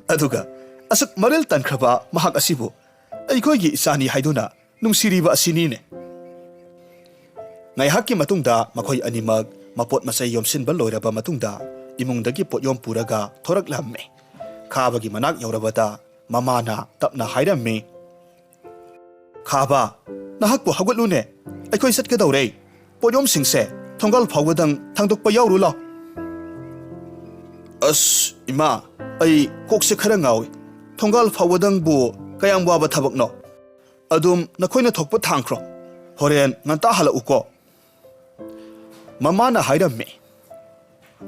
"ꯑꯗꯨꯒ ꯑꯁꯨꯛ ꯃꯔꯤꯜ ꯇꯟꯈ꯭ꯔꯕ ꯃꯍꯥꯛ ꯑꯁꯤꯕꯨ ꯑꯩꯈꯣꯏꯒꯤ ꯏꯆꯥꯅꯤ ꯍꯥꯏꯗꯨꯅ ꯅꯨꯡꯁꯤꯔꯤꯕ ꯑꯁꯤꯅꯤꯅꯦ꯫" ꯉꯥꯏꯍꯥꯛꯀꯤ ꯃꯇꯨꯡꯗ ꯃꯈꯣꯏ ꯑꯅꯤꯃꯛ ꯃꯄꯣꯠ ꯃꯆꯩ ꯌꯣꯝꯁꯤꯟꯕ ꯂꯣꯏꯔꯕ ꯃꯇꯨꯡꯗ ꯏꯃꯨꯡꯗꯒꯤ ꯄꯣꯠꯌꯣꯝ ꯄꯨꯔꯒ ꯊꯣꯔꯛꯂꯝꯃꯤ꯫ ꯈꯥꯕꯒꯤ ꯃꯅꯥꯛ ꯌꯧꯔꯕꯗ ꯃꯃꯥꯅ ꯇꯞꯅ ꯍꯥꯏꯔꯝꯃꯤ, "ꯈꯥꯕ, ꯅꯍꯥꯛꯄꯨ ꯍꯧꯒꯠꯂꯨꯅꯦ, ꯑꯩꯈꯣꯏ ꯆꯠꯀꯗꯧꯔꯦ꯫ ꯄꯣꯠꯌꯣꯝꯁꯤꯡꯁꯦ ꯊꯣꯡꯒꯥꯜ ꯐꯥꯎꯕꯗꯪ ꯊꯥꯡꯗꯣꯛꯄ ꯌꯥꯎꯔꯨ ꯂꯥꯎ꯫" "ꯑꯁ, ꯏꯃꯥ, ꯑꯩ ꯀꯣꯛꯁꯦ ꯈꯔ ꯉꯥꯎꯏ꯫ ꯊꯣꯡꯒꯥꯜ ꯐꯥꯎꯕꯗꯪꯕꯨ ꯀꯌꯥꯝ ꯋꯥꯕ ꯊꯕꯛꯅꯣ? ꯑꯗꯨꯝ ꯅꯈꯣꯏꯅ ꯊꯣꯛꯄ ꯊꯥꯡꯈ꯭ꯔꯣ꯫ ꯍꯣꯔꯦꯟ ꯉꯟꯇꯥ ꯍꯜꯂꯛꯎꯀꯣ꯫" ꯃꯃꯥꯅ ꯍꯥꯏꯔꯝꯃꯤ꯫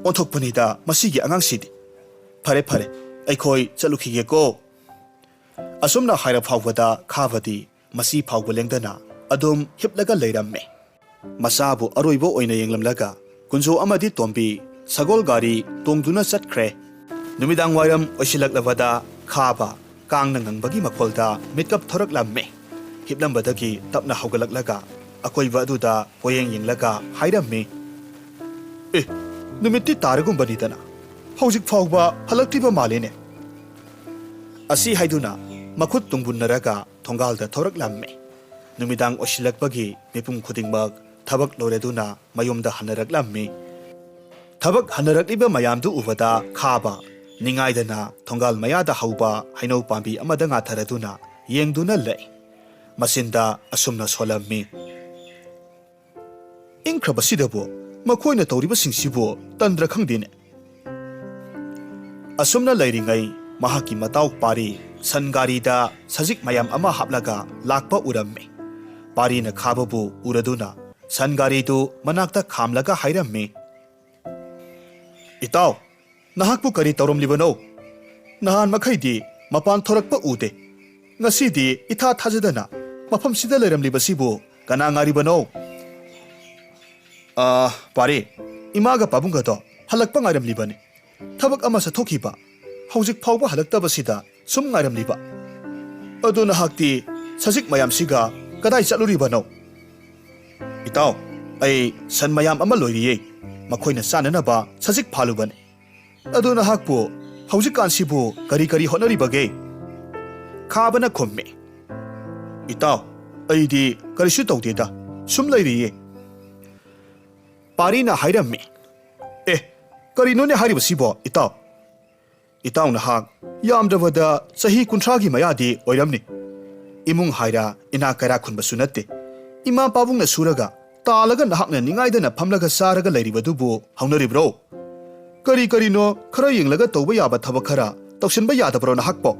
"ꯑꯣꯟꯊꯣꯛꯄꯅꯤꯗ ꯃꯁꯤꯒꯤ ꯑꯉꯥꯡꯁꯤꯗꯤ꯫ ꯐꯔꯦ, ꯐꯔꯦ, ꯑꯩꯈꯣꯏ ꯆꯠꯂꯨꯈꯤꯒꯦꯀꯣ꯫" ꯑꯁꯨꯝꯅ ꯍꯥꯏꯔ ꯐꯥꯎꯕꯗ ꯈꯥꯕꯗꯤ ꯃꯁꯤ ꯐꯥꯎꯕ ꯂꯦꯡꯗꯅ ꯑꯗꯨꯝ ꯍꯤꯞꯂꯒ ꯂꯩꯔꯝꯃꯤ꯫ ꯃꯆꯥꯕꯨ ꯑꯔꯣꯏꯕ ꯑꯣꯏꯅ ꯌꯦꯡꯂꯝꯂꯒ ꯀꯨꯟꯖꯣ ꯑꯃꯗꯤ ꯇꯣꯝꯕꯤ ꯁꯒꯣꯜ ꯒꯥꯔꯤ ꯇꯣꯡꯗꯨꯅ ꯆꯠꯈ꯭ꯔꯦ꯫ ꯅꯨꯃꯤꯗꯥꯡ ꯋꯥꯏꯔꯝ ꯑꯣꯏꯁꯤꯜꯂꯛꯂꯕꯗ ꯈꯥꯕ ꯀꯥꯡꯅ ꯉꯪꯕꯒꯤ ꯃꯈꯣꯜꯗ ꯃꯤꯠꯀꯞ ꯊꯣꯔꯛꯂꯝꯃꯤ꯫ ꯍꯤꯞꯂꯝꯕꯗꯒꯤ ꯇꯞꯅ ꯍꯧꯒꯠꯂꯛꯂꯒ ꯑꯀꯣꯏꯕ ꯑꯗꯨꯗ ꯄꯣꯌꯦꯡ ꯌꯦꯡꯂꯒ ꯍꯥꯏꯔꯝꯃꯤ, "ꯑꯦ, ꯅꯨꯃꯤꯠꯇꯤ ꯇꯥꯔꯒꯨꯝꯕꯅꯤꯗꯅ, ꯍꯧꯖꯤꯛ ꯐꯥꯎꯕ ꯍꯜꯂꯛꯇ꯭ꯔꯤꯕ ꯃꯥꯜꯂꯦꯅꯦ꯫" ꯑꯁꯤ ꯍꯥꯏꯗꯨꯅ ꯃꯈꯨꯠ ꯇꯨꯡꯕꯨꯟꯅꯔꯒ ꯊꯣꯡꯒꯥꯜꯗ ꯊꯣꯔꯛꯂꯝꯃꯤ꯫ ꯅꯨꯃꯤꯗꯥꯡ ꯑꯣꯏꯁꯤꯜꯂꯛꯄꯒꯤ ꯃꯤꯄꯨꯝ ꯈꯨꯗꯤꯡꯃꯛ ꯊꯕꯛ ꯂꯣꯏꯔꯗꯨꯅ ꯃꯌꯨꯝꯗ ꯍꯟꯅꯔꯛꯂꯝꯃꯤ꯫ ꯊꯕꯛ ꯍꯟꯅꯔꯛꯂꯤꯕ ꯃꯌꯥꯝꯗꯨ ꯎꯕꯗ ꯈꯥꯕ ꯅꯤꯡꯉꯥꯏꯗꯅ ꯊꯣꯡꯒꯥꯜ ꯃꯌꯥꯗ ꯍꯧꯕ ꯍꯩꯅꯧ ꯄꯥꯝꯕꯤ ꯑꯃꯗ ꯉꯥꯊꯔꯗꯨꯅ ꯌꯦꯡꯗꯨꯅ ꯂꯩ꯫ ꯃꯆꯤꯟꯗ ꯑꯁꯨꯝꯅ ꯁꯣꯜꯂꯝꯃꯤ, "ꯏꯪꯈ꯭ꯔꯕꯁꯤꯗꯕꯨ ꯃꯈꯣꯏꯅ ꯇꯧꯔꯤꯕꯁꯤꯡꯁꯤꯕꯨ ꯇꯟꯗ꯭ꯔ ꯈꯪꯗꯦꯅꯦ"꯫ ꯑꯁꯨꯝꯅ ꯂꯩꯔꯤꯉꯩ ꯃꯍꯥꯛꯀꯤ ꯃꯇꯥꯎ ꯄꯥꯔꯤ ꯁꯟ ꯒꯥꯔꯤꯗ ꯁꯖꯤꯛ ꯃꯌꯥꯝ ꯑꯃ ꯍꯥꯞꯂꯒ ꯂꯥꯛꯄ ꯎꯔꯝꯃꯤ꯫ ꯄꯥꯔꯤꯅ ꯈꯥꯕꯕꯨ ꯎꯔꯗꯨꯅ ꯁꯟ ꯒꯥꯔꯤꯗꯨ ꯃꯅꯥꯛꯇ ꯈꯥꯝꯂꯒ ꯍꯥꯏꯔꯝꯃꯤ, "ꯏꯇꯥꯎ, ꯅꯍꯥꯛꯄꯨ ꯀꯔꯤ ꯇꯧꯔꯝꯂꯤꯕꯅꯣ? ꯅꯍꯥꯟ ꯃꯈꯩꯗꯤ ꯃꯄꯥꯟ ꯊꯣꯔꯛꯄ ꯎꯗꯦ꯫ ꯉꯁꯤꯗꯤ ꯏꯊꯥ ꯊꯥꯖꯗꯅ ꯃꯐꯝꯁꯤꯗ ꯂꯩꯔꯝꯂꯤꯕꯁꯤꯕꯨ ꯀꯅꯥ ꯉꯥꯏꯔꯤꯕꯅꯣ?" "ꯑ, ꯄꯥꯔꯤ, ꯏꯃꯥꯒ ꯄꯥꯕꯨꯡꯒꯗꯣ ꯍꯜꯂꯛꯄ ꯉꯥꯏꯔꯝꯂꯤꯕꯅꯤ꯫ ꯊꯕꯛ ꯑꯃ ꯆꯠꯊꯣꯛꯈꯤꯕ, ꯍꯧꯖꯤꯛ ꯐꯥꯎꯕ ꯍꯜꯂꯛꯇꯕꯁꯤꯗ ꯁꯨꯝ ꯉꯥꯏꯔꯝꯂꯤꯕ꯫ ꯑꯗꯨ ꯅꯍꯥꯛꯇꯤ ꯁꯖꯤꯛ ꯃꯌꯥꯝꯁꯤꯒ ꯀꯗꯥꯏ ꯆꯠꯂꯨꯔꯤꯕꯅꯣ?" "ꯏꯇꯥꯎ, ꯑꯩ ꯁꯟ ꯃꯌꯥꯝ ꯑꯃ ꯂꯣꯏꯔꯤꯌꯦ꯫ ꯃꯈꯣꯏꯅ ꯆꯥꯅꯅꯕ ꯁꯖꯤꯛ ꯐꯥꯜꯂꯨꯕꯅꯤ꯫ ꯑꯗꯨ ꯅꯍꯥꯛꯄꯨ ꯍꯧꯖꯤꯛꯀꯥꯟꯁꯤꯕꯨ ꯀꯔꯤ ꯀꯔꯤ ꯍꯣꯠꯅꯔꯤꯕꯒꯦ?" ꯈꯥꯕꯅ ꯈꯨꯝꯃꯤ, "ꯏꯇꯥꯎ, ꯑꯩꯗꯤ ꯀꯔꯤꯁꯨ ꯇꯧꯗꯦꯗ, ꯁꯨꯝ ꯂꯩꯔꯤꯌꯦ"꯫ ꯄꯥꯔꯤꯅ ꯍꯥꯏꯔꯝꯃꯤ, "ꯑꯦ, ꯀꯔꯤꯅꯣꯅꯦ ꯍꯥꯏꯔꯤꯕꯁꯤꯕꯣ, ꯏꯇꯥꯎ? ꯏꯇꯥꯎ ꯅꯍꯥꯛ ꯌꯥꯝꯗ꯭ꯔꯕꯗ ꯆꯍꯤ ꯀꯨꯟꯊ꯭ꯔꯥꯒꯤ ꯃꯌꯥꯗꯤ ꯑꯣꯏꯔꯝꯅꯤ꯫ ꯏꯃꯨꯡ ꯍꯥꯏꯔ ꯏꯅꯥꯛ ꯀꯩꯔꯥꯛ ꯈꯨꯟꯕꯁꯨ ꯅꯠꯇꯦ꯫ ꯏꯃꯥ ꯄꯥꯕꯨꯡꯅ ꯁꯨꯔꯒ ꯇꯥꯜꯂꯒ ꯅꯍꯥꯛꯅ ꯅꯤꯡꯉꯥꯏꯗꯅ ꯐꯝꯂꯒ ꯆꯥꯔꯒ ꯂꯩꯔꯤꯕꯗꯨꯕꯨ ꯍꯧꯅꯔꯤꯕ꯭ꯔꯣ? ꯀꯔꯤ ꯀꯔꯤꯅꯣ ꯈꯔ ꯌꯦꯡꯂꯒ ꯇꯧꯕ ꯌꯥꯕ ꯊꯕꯛ ꯈꯔ ꯇꯧꯁꯤꯟꯕ ꯌꯥꯗꯕ꯭ꯔꯣ ꯅꯍꯥꯛꯄꯣ?"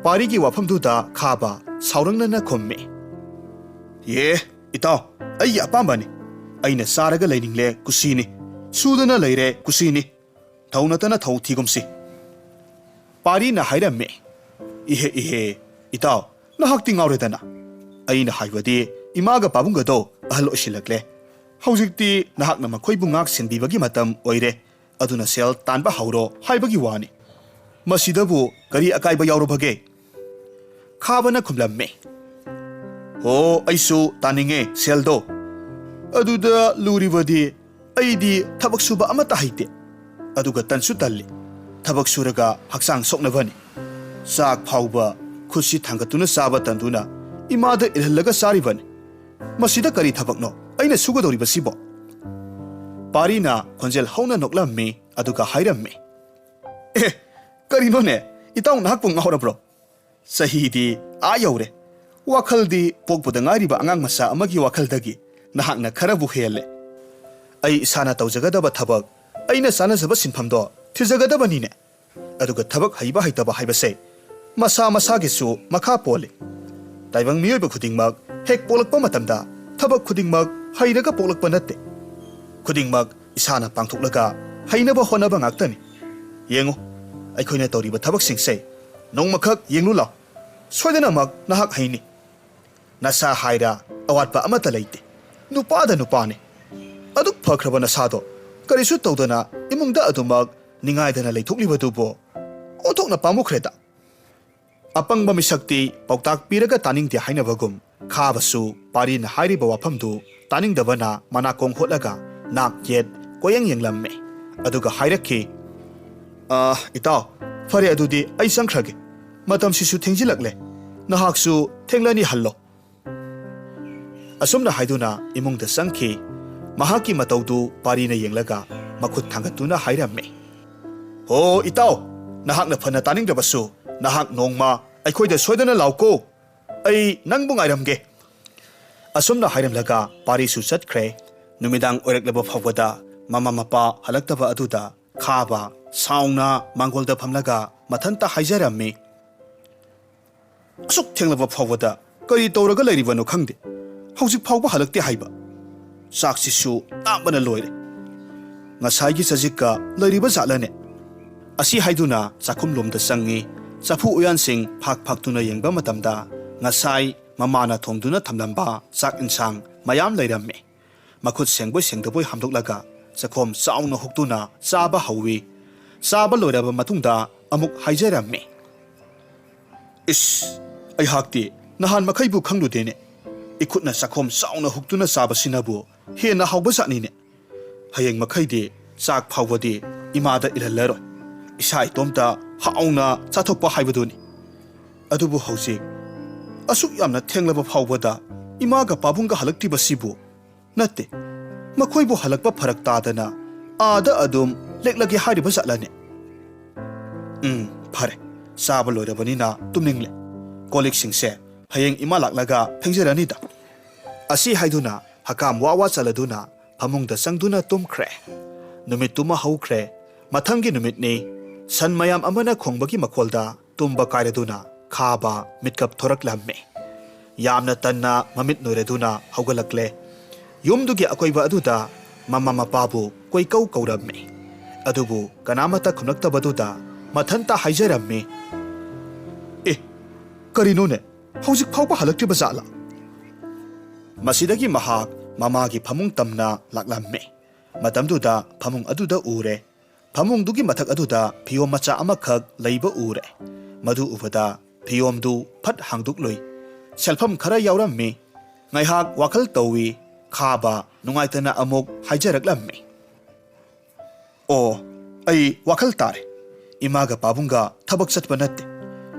ꯄꯥꯔꯤꯒꯤ ꯋꯥꯐꯝꯗꯨꯗ ꯈꯥꯕ ꯁꯥꯎꯔꯪꯅꯅ ꯈꯨꯝꯃꯤ, "ꯑꯦ, ꯏꯇꯥꯎ, ꯑꯩꯒꯤ ꯑꯄꯥꯝꯕꯅꯤ꯫ ꯑꯩꯅ ꯆꯥꯔꯒ ꯂꯩꯅꯤꯡꯂꯦ ꯀꯨꯁꯤꯅꯤ, ꯁꯨꯗꯅ ꯂꯩꯔꯦ ꯀꯨꯁꯤꯅꯤ꯫ ꯊꯧ ꯅꯠꯇꯅ ꯊꯧ ꯊꯤꯒꯨꯝꯁꯤ"꯫ ꯄꯥꯔꯤꯅ ꯍꯥꯏꯔꯝꯃꯤ, "ꯏꯍꯦ ꯏꯍꯦ, ꯏꯇꯥꯎ, ꯅꯍꯥꯛꯇꯤ ꯉꯥꯎꯔꯦꯗꯅ꯫ ꯑꯩꯅ ꯍꯥꯏꯕꯗꯤ ꯏꯃꯥꯒ ꯄꯥꯕꯨꯡꯒꯗꯣ ꯑꯍꯜ ꯑꯣꯏꯁꯤꯜꯂꯛꯂꯦ꯫ ꯍꯧꯖꯤꯛꯇꯤ ꯅꯍꯥꯛꯅ ꯃꯈꯣꯏꯕꯨ ꯉꯥꯛ ꯁꯦꯟꯕꯤꯕꯒꯤ ꯃꯇꯝ ꯑꯣꯏꯔꯦ꯫ ꯑꯗꯨꯅ ꯁꯦꯜ ꯇꯥꯟꯕ ꯍꯧꯔꯣ ꯍꯥꯏꯕꯒꯤ ꯋꯥꯅꯤ꯫ ꯃꯁꯤꯗꯕꯨ ꯀꯔꯤ ꯑꯀꯥꯏꯕ ꯌꯥꯎꯔꯕꯒꯦ?" ꯈꯥꯕꯅ ꯈꯨꯝꯂꯝꯃꯤ, "ꯍꯣ, ꯑꯩꯁꯨ ꯇꯥꯅꯤꯡꯉꯦ ꯁꯦꯜꯗꯣ꯫ ꯑꯗꯨꯗ ꯂꯨꯔꯤꯕꯗꯤ ꯑꯩꯗꯤ ꯊꯕꯛ ꯁꯨꯕ ꯑꯃꯠꯇ ꯍꯩꯇꯦ꯫ ꯑꯗꯨꯒ ꯇꯟꯁꯨ ꯇꯜꯂꯤ꯫ ꯊꯕꯛ ꯁꯨꯔꯒ ꯍꯛꯆꯥꯡ ꯁꯣꯛꯅꯕꯅꯤ꯫ ꯆꯥꯛ ꯐꯥꯎꯕ ꯈꯨꯠꯁꯤ ꯊꯥꯡꯒꯠꯇꯨꯅ ꯆꯥꯕ ꯇꯟꯗꯨꯅ ꯏꯃꯥꯗ ꯏꯜꯍꯜꯂꯒ ꯆꯥꯔꯤꯕꯅꯤ꯫ ꯃꯁꯤꯗ ꯀꯔꯤ ꯊꯕꯛꯅꯣ ꯑꯩꯅ ꯁꯨꯒꯗꯧꯔꯤꯕꯁꯤꯕꯣ?" ꯄꯥꯔꯤꯅ ꯈꯣꯟꯖꯦꯜ ꯍꯧꯅ ꯅꯣꯛꯂꯝꯃꯤ, ꯑꯗꯨꯒ ꯍꯥꯏꯔꯝꯃꯤ, "ꯑꯦ, ꯀꯔꯤꯅꯣꯅꯦ? ꯏꯇꯥꯎ ꯅꯍꯥꯛꯄꯨ ꯉꯥꯎꯔꯕ꯭ꯔꯣ? ꯆꯍꯤꯗꯤ ꯑꯥ ꯌꯧꯔꯦ, ꯋꯥꯈꯜꯗꯤ ꯄꯣꯛꯄꯗ ꯉꯥꯏꯔꯤꯕ ꯑꯉꯥꯡ ꯃꯆꯥ ꯑꯃꯒꯤ ꯋꯥꯈꯜꯗꯒꯤ ꯅꯍꯥꯛꯅ ꯈꯔꯕꯨ ꯍꯦꯜꯂꯦ꯫ ꯑꯩ ꯏꯁꯥꯅ ꯇꯧꯖꯒꯗꯕ ꯊꯕꯛ, ꯑꯩꯅ ꯆꯥꯅꯖꯕ ꯁꯤꯟꯐꯝꯗꯣ ꯊꯤꯖꯒꯗꯕꯅꯤꯅꯦ꯫ ꯑꯗꯨꯒ ꯊꯕꯛ ꯍꯩꯕ ꯍꯩꯇꯕ ꯍꯥꯏꯕꯁꯦ ꯃꯁꯥ ꯃꯁꯥꯒꯤꯁꯨ ꯃꯈꯥ ꯄꯣꯜꯂꯤ꯫ ꯇꯥꯏꯕꯪ ꯃꯤꯑꯣꯏꯕ ꯈꯨꯗꯤꯡꯃꯛ ꯍꯦꯛ ꯄꯣꯛꯂꯛꯄ ꯃꯇꯝꯗ ꯊꯕꯛ ꯈꯨꯗꯤꯡꯃꯛ ꯍꯩꯔꯒ ꯄꯣꯛꯂꯛꯄ ꯅꯠꯇꯦ꯫ ꯈꯨꯗꯤꯡꯃꯛ ꯏꯁꯥꯅ ꯄꯥꯡꯊꯣꯛꯂꯒ ꯍꯩꯅꯕ ꯍꯣꯠꯅꯕ ꯉꯥꯛꯇꯅꯤ꯫ ꯌꯦꯡꯉꯨ, ꯑꯩꯈꯣꯏꯅ ꯇꯧꯔꯤꯕ ꯊꯕꯛꯁꯤꯡꯁꯦ ꯅꯣꯡꯃꯈꯛ ꯌꯦꯡꯂꯨ ꯂꯥꯎ꯫ ꯁꯣꯏꯗꯅꯃꯛ ꯅꯍꯥꯛ ꯍꯩꯅꯤ꯫ ꯅꯁꯥ ꯍꯥꯏꯔ ꯑꯋꯥꯠꯄ ꯑꯃꯠꯇ ꯂꯩꯇꯦ꯫ ꯅꯨꯄꯥꯗ ꯅꯨꯄꯥꯅꯤ꯫ ꯑꯗꯨꯛ ꯐꯈ꯭ꯔꯕ ꯅꯁꯥꯗꯣ ꯀꯔꯤꯁꯨ ꯇꯧꯗꯅ ꯏꯃꯨꯡꯗ ꯑꯗꯨꯃꯛ ꯅꯤꯡꯉꯥꯏꯗꯅ ꯂꯩꯊꯣꯛꯂꯤꯕꯗꯨꯕꯨ ꯑꯣꯟꯊꯣꯛꯅ ꯄꯥꯝꯃꯨꯈ꯭ꯔꯦꯗ꯫" ꯑꯄꯪꯕ ꯃꯤꯁꯛꯇꯤ ꯄꯥꯎꯇꯥꯛ ꯄꯤꯔꯒ ꯇꯥꯅꯤꯡꯗꯦ ꯍꯥꯏꯅꯕꯒꯨꯝ, ꯈꯥꯕꯁꯨ ꯄꯥꯔꯤꯅ ꯍꯥꯏꯔꯤꯕ ꯋꯥꯐꯝꯗꯨ ꯇꯥꯅꯤꯡꯗꯕꯅ ꯃꯅꯥꯀꯣꯡ ꯍꯣꯠꯂꯒ ꯅꯥꯛ ꯌꯦꯠ ꯀꯣꯌꯦꯡ ꯌꯦꯡꯂꯝꯃꯤ꯫ ꯑꯗꯨꯒ ꯍꯥꯏꯔꯛꯈꯤ, "ꯑ, ꯏꯇꯥꯎ, ꯐꯔꯦ, ꯑꯗꯨꯗꯤ ꯑꯩ ꯆꯪꯈ꯭ꯔꯒꯦ꯫ ꯃꯇꯝꯁꯤꯁꯨ ꯊꯦꯡꯖꯤꯜꯂꯛꯂꯦ꯫ ꯅꯍꯥꯛꯁꯨ ꯊꯦꯡꯂꯅꯤ, ꯍꯜꯂꯣ꯫" ꯑꯁꯨꯝꯅ ꯍꯥꯏꯗꯨꯅ ꯏꯃꯨꯡꯗ ꯆꯪꯈꯤ꯫ ꯃꯍꯥꯛꯀꯤ ꯃꯇꯧꯗꯨ ꯄꯥꯔꯤꯅ ꯌꯦꯡꯂꯒ ꯃꯈꯨꯠ ꯊꯥꯡꯒꯠꯇꯨꯅ ꯍꯥꯏꯔꯝꯃꯤ, "ꯍꯣ ꯏꯇꯥꯎ, ꯅꯍꯥꯛꯅ ꯐꯅ ꯇꯥꯅꯤꯡꯗ꯭ꯔꯕꯁꯨ, ꯅꯍꯥꯛ ꯅꯣꯡꯃ ꯑꯩꯈꯣꯏꯗ ꯁꯣꯏꯗꯅ ꯂꯥꯎꯀꯣ꯫ ꯑꯩ ꯅꯪꯕꯨ ꯉꯥꯏꯔꯝꯒꯦ꯫" ꯑꯁꯨꯝꯅ ꯍꯥꯏꯔꯝꯂꯒ ꯄꯥꯔꯤꯁꯨ ꯆꯠꯈ꯭ꯔꯦ꯫ ꯅꯨꯃꯤꯗꯥꯡ ꯑꯣꯏꯔꯛꯂꯕ ꯐꯥꯎꯕꯗ ꯃꯃꯥ ꯃꯄꯥ ꯍꯜꯂꯛꯇꯕ ꯑꯗꯨꯗ ꯈꯥꯕ ꯁꯥꯎꯅ ꯃꯥꯡꯒꯣꯜꯗ ꯐꯝꯂꯒ ꯃꯊꯟꯇ ꯍꯥꯏꯖꯔꯝꯃꯤ, "ꯑꯁꯨꯛ ꯊꯦꯡꯂꯕ ꯐꯥꯎꯕꯗ ꯀꯔꯤ ꯇꯧꯔꯒ ꯂꯩꯔꯤꯕꯅꯣ ꯈꯪꯗꯦ꯫ ꯍꯧꯖꯤꯛ ꯐꯥꯎꯕ ꯍꯜꯂꯛꯇꯦ ꯍꯥꯏꯕ꯫ ꯆꯥꯛꯁꯤꯁꯨ ꯂꯥꯝꯕꯅ ꯂꯣꯏꯔꯦ꯫ ꯉꯁꯥꯏꯒꯤ ꯆꯖꯤꯛꯀ ꯂꯩꯔꯤꯕ ꯖꯥꯠꯂꯅꯦ?" ꯑꯁꯤ ꯍꯥꯏꯗꯨꯅ ꯆꯥꯛꯈꯨꯝꯂꯣꯝꯗ ꯆꯪꯉꯤ꯫ ꯆꯐꯨ ꯎꯌꯥꯟꯁꯤꯡ ꯐꯥꯛ ꯐꯥꯛꯇꯨꯅ ꯌꯦꯡꯕ ꯃꯇꯝꯗ ꯉꯁꯥꯏ ꯃꯃꯥꯅ ꯊꯣꯡꯗꯨꯅ ꯊꯝꯂꯝꯕ ꯆꯥꯛ ꯏꯟꯁꯥꯡ ꯃꯌꯥꯝ ꯂꯩꯔꯝꯃꯤ꯫ ꯃꯈꯨꯠ ꯁꯦꯡꯕꯣꯏ ꯁꯦꯡꯗꯕꯣꯏ ꯍꯥꯝꯗꯣꯛꯂꯒ ꯆꯈꯣꯝ ꯆꯥꯎꯅ ꯍꯨꯛꯇꯨꯅ ꯆꯥꯕ ꯍꯧꯏ꯫ ꯆꯥꯕ ꯂꯣꯏꯔꯕ ꯃꯇꯨꯡꯗ ꯑꯃꯨꯛ ꯍꯥꯏꯖꯔꯝꯃꯤ, "ꯏꯁ, ꯑꯩꯍꯥꯛꯇꯤ ꯅꯍꯥꯟ ꯃꯈꯩꯕꯨ ꯈꯪꯂꯨꯗꯦꯅꯦ꯫ ꯏꯈꯨꯠꯅ ꯆꯈꯣꯝ ꯆꯥꯎꯅ ꯍꯨꯛꯇꯨꯅ ꯆꯥꯕꯁꯤꯅꯕꯨ ꯍꯦꯟꯅ ꯍꯥꯎꯕ ꯖꯥꯠꯅꯤꯅꯦ꯫ ꯍꯌꯦꯡ ꯃꯈꯩꯗꯤ ꯆꯥꯛ ꯐꯥꯎꯕꯗꯤ ꯏꯃꯥꯗ ꯏꯜꯍꯜꯂꯔꯣꯏ꯫ ꯏꯁꯥ ꯏꯇꯣꯝꯇ ꯍꯥꯎꯅ ꯆꯥꯊꯣꯛꯄ ꯍꯥꯏꯕꯗꯨꯅꯤ꯫ ꯑꯗꯨꯕꯨ ꯍꯧꯖꯤꯛ ꯑꯁꯨꯛ ꯌꯥꯝꯅ ꯊꯦꯡꯂꯕ ꯐꯥꯎꯕꯗ ꯏꯃꯥꯒ ꯄꯥꯕꯨꯡꯒ ꯍꯜꯂꯛꯇ꯭ꯔꯤꯕꯁꯤꯕꯨ ꯅꯠꯇꯦ, ꯃꯈꯣꯏꯕꯨ ꯍꯜꯂꯛꯄ ꯐꯔꯛ ꯇꯥꯗꯅ ꯑꯥꯗ ꯑꯗꯨꯝ ꯂꯦꯛꯂꯒꯦ ꯍꯥꯏꯔꯤꯕ ꯖꯥꯠꯂꯅꯦ? ꯎꯝ, ꯐꯔꯦ꯫ ꯆꯥꯕ ꯂꯣꯏꯔꯕꯅꯤꯅ ꯇꯨꯝꯅꯤꯡꯂꯦ꯫ ꯀꯣꯜꯂꯤꯛꯁꯤꯡꯁꯦ ꯍꯌꯦꯡ ꯏꯃꯥ ꯂꯥꯛꯂꯒ ꯐꯦꯡꯖꯔꯅꯤꯗ꯫ ꯑꯁꯤ ꯍꯥꯏꯗꯨꯅ ꯍꯀꯥꯝ ꯋꯥ ꯋꯥ ꯆꯜꯂꯗꯨꯅ ꯐꯃꯨꯡꯗ ꯆꯪꯗꯨꯅ ꯇꯨꯝꯈ꯭ꯔꯦ꯫ ꯅꯨꯃꯤꯠꯇꯨꯃ ꯍꯧꯈ꯭ꯔꯦ꯫ ꯃꯊꯪꯒꯤ ꯅꯨꯃꯤꯠꯅꯤ꯫ ꯁꯟ ꯃꯌꯥꯝ ꯑꯃꯅ ꯈꯣꯡꯕꯒꯤ ꯃꯈꯣꯜꯗ ꯇꯨꯝꯕ ꯀꯥꯏꯔꯗꯨꯅ ꯈꯥꯕ ꯃꯤꯠꯀꯞ ꯊꯣꯔꯛꯂꯝꯃꯤ꯫ ꯌꯥꯝꯅ ꯇꯟꯅ ꯃꯃꯤꯠ ꯅꯣꯏꯔꯗꯨꯅ ꯍꯧꯒꯠꯂꯛꯂꯦ꯫ ꯌꯨꯝꯗꯨꯒꯤ ꯑꯀꯣꯏꯕ ꯑꯗꯨꯗ ꯃꯃꯥ ꯃꯄꯥꯕꯨ ꯀꯣꯏꯀꯧ ꯀꯧꯔꯝꯃꯤ꯫ ꯑꯗꯨꯕꯨ ꯀꯅꯥꯃꯠꯇ ꯈꯨꯝꯂꯛꯇꯕꯗꯨꯗ ꯃꯊꯟꯇ ꯍꯥꯏꯖꯔꯝꯃꯤ, "ꯑꯦ, ꯀꯔꯤꯅꯣꯅꯦ? ꯍꯧꯖꯤꯛ ꯐꯥꯎꯕ ꯍꯜꯂꯛꯇ꯭ꯔꯤꯕ ꯖꯥꯠꯂꯥ?" ꯃꯁꯤꯗꯒꯤ ꯃꯍꯥꯛ ꯃꯃꯥꯒꯤ ꯐꯃꯨꯡ ꯇꯝꯅ ꯂꯥꯛꯂꯝꯃꯤ꯫ ꯃꯇꯝꯗꯨꯗ ꯐꯃꯨꯡ ꯑꯗꯨꯗ ꯎꯔꯦ꯫ ꯐꯃꯨꯡꯗꯨꯒꯤ ꯃꯊꯛ ꯑꯗꯨꯗ ꯐꯤꯌꯣꯝ ꯃꯆꯥ ꯑꯃꯈꯛ ꯂꯩꯕ ꯎꯔꯦ꯫ ꯃꯗꯨ ꯎꯕꯗ ꯐꯤꯌꯣꯝꯗꯨ ꯐꯠ ꯍꯥꯡꯗꯣꯛꯂꯨꯏ꯫ ꯁꯦꯜꯐꯝ ꯈꯔ ꯌꯥꯎꯔꯝꯃꯤ꯫ ꯉꯥꯏꯍꯥꯛ ꯋꯥꯈꯜ ꯇꯧꯏ꯫ ꯈꯥꯕ ꯅꯨꯡꯉꯥꯏꯇꯅ ꯑꯃꯨꯛ ꯍꯥꯏꯖꯔꯛꯂꯝꯃꯤ, "ꯑꯣ, ꯑꯩ ꯋꯥꯈꯜ ꯇꯥꯔꯦ꯫ ꯏꯃꯥꯒ ꯄꯥꯕꯨꯡꯒ ꯊꯕꯛ ꯆꯠꯄ ꯅꯠꯇꯦ꯫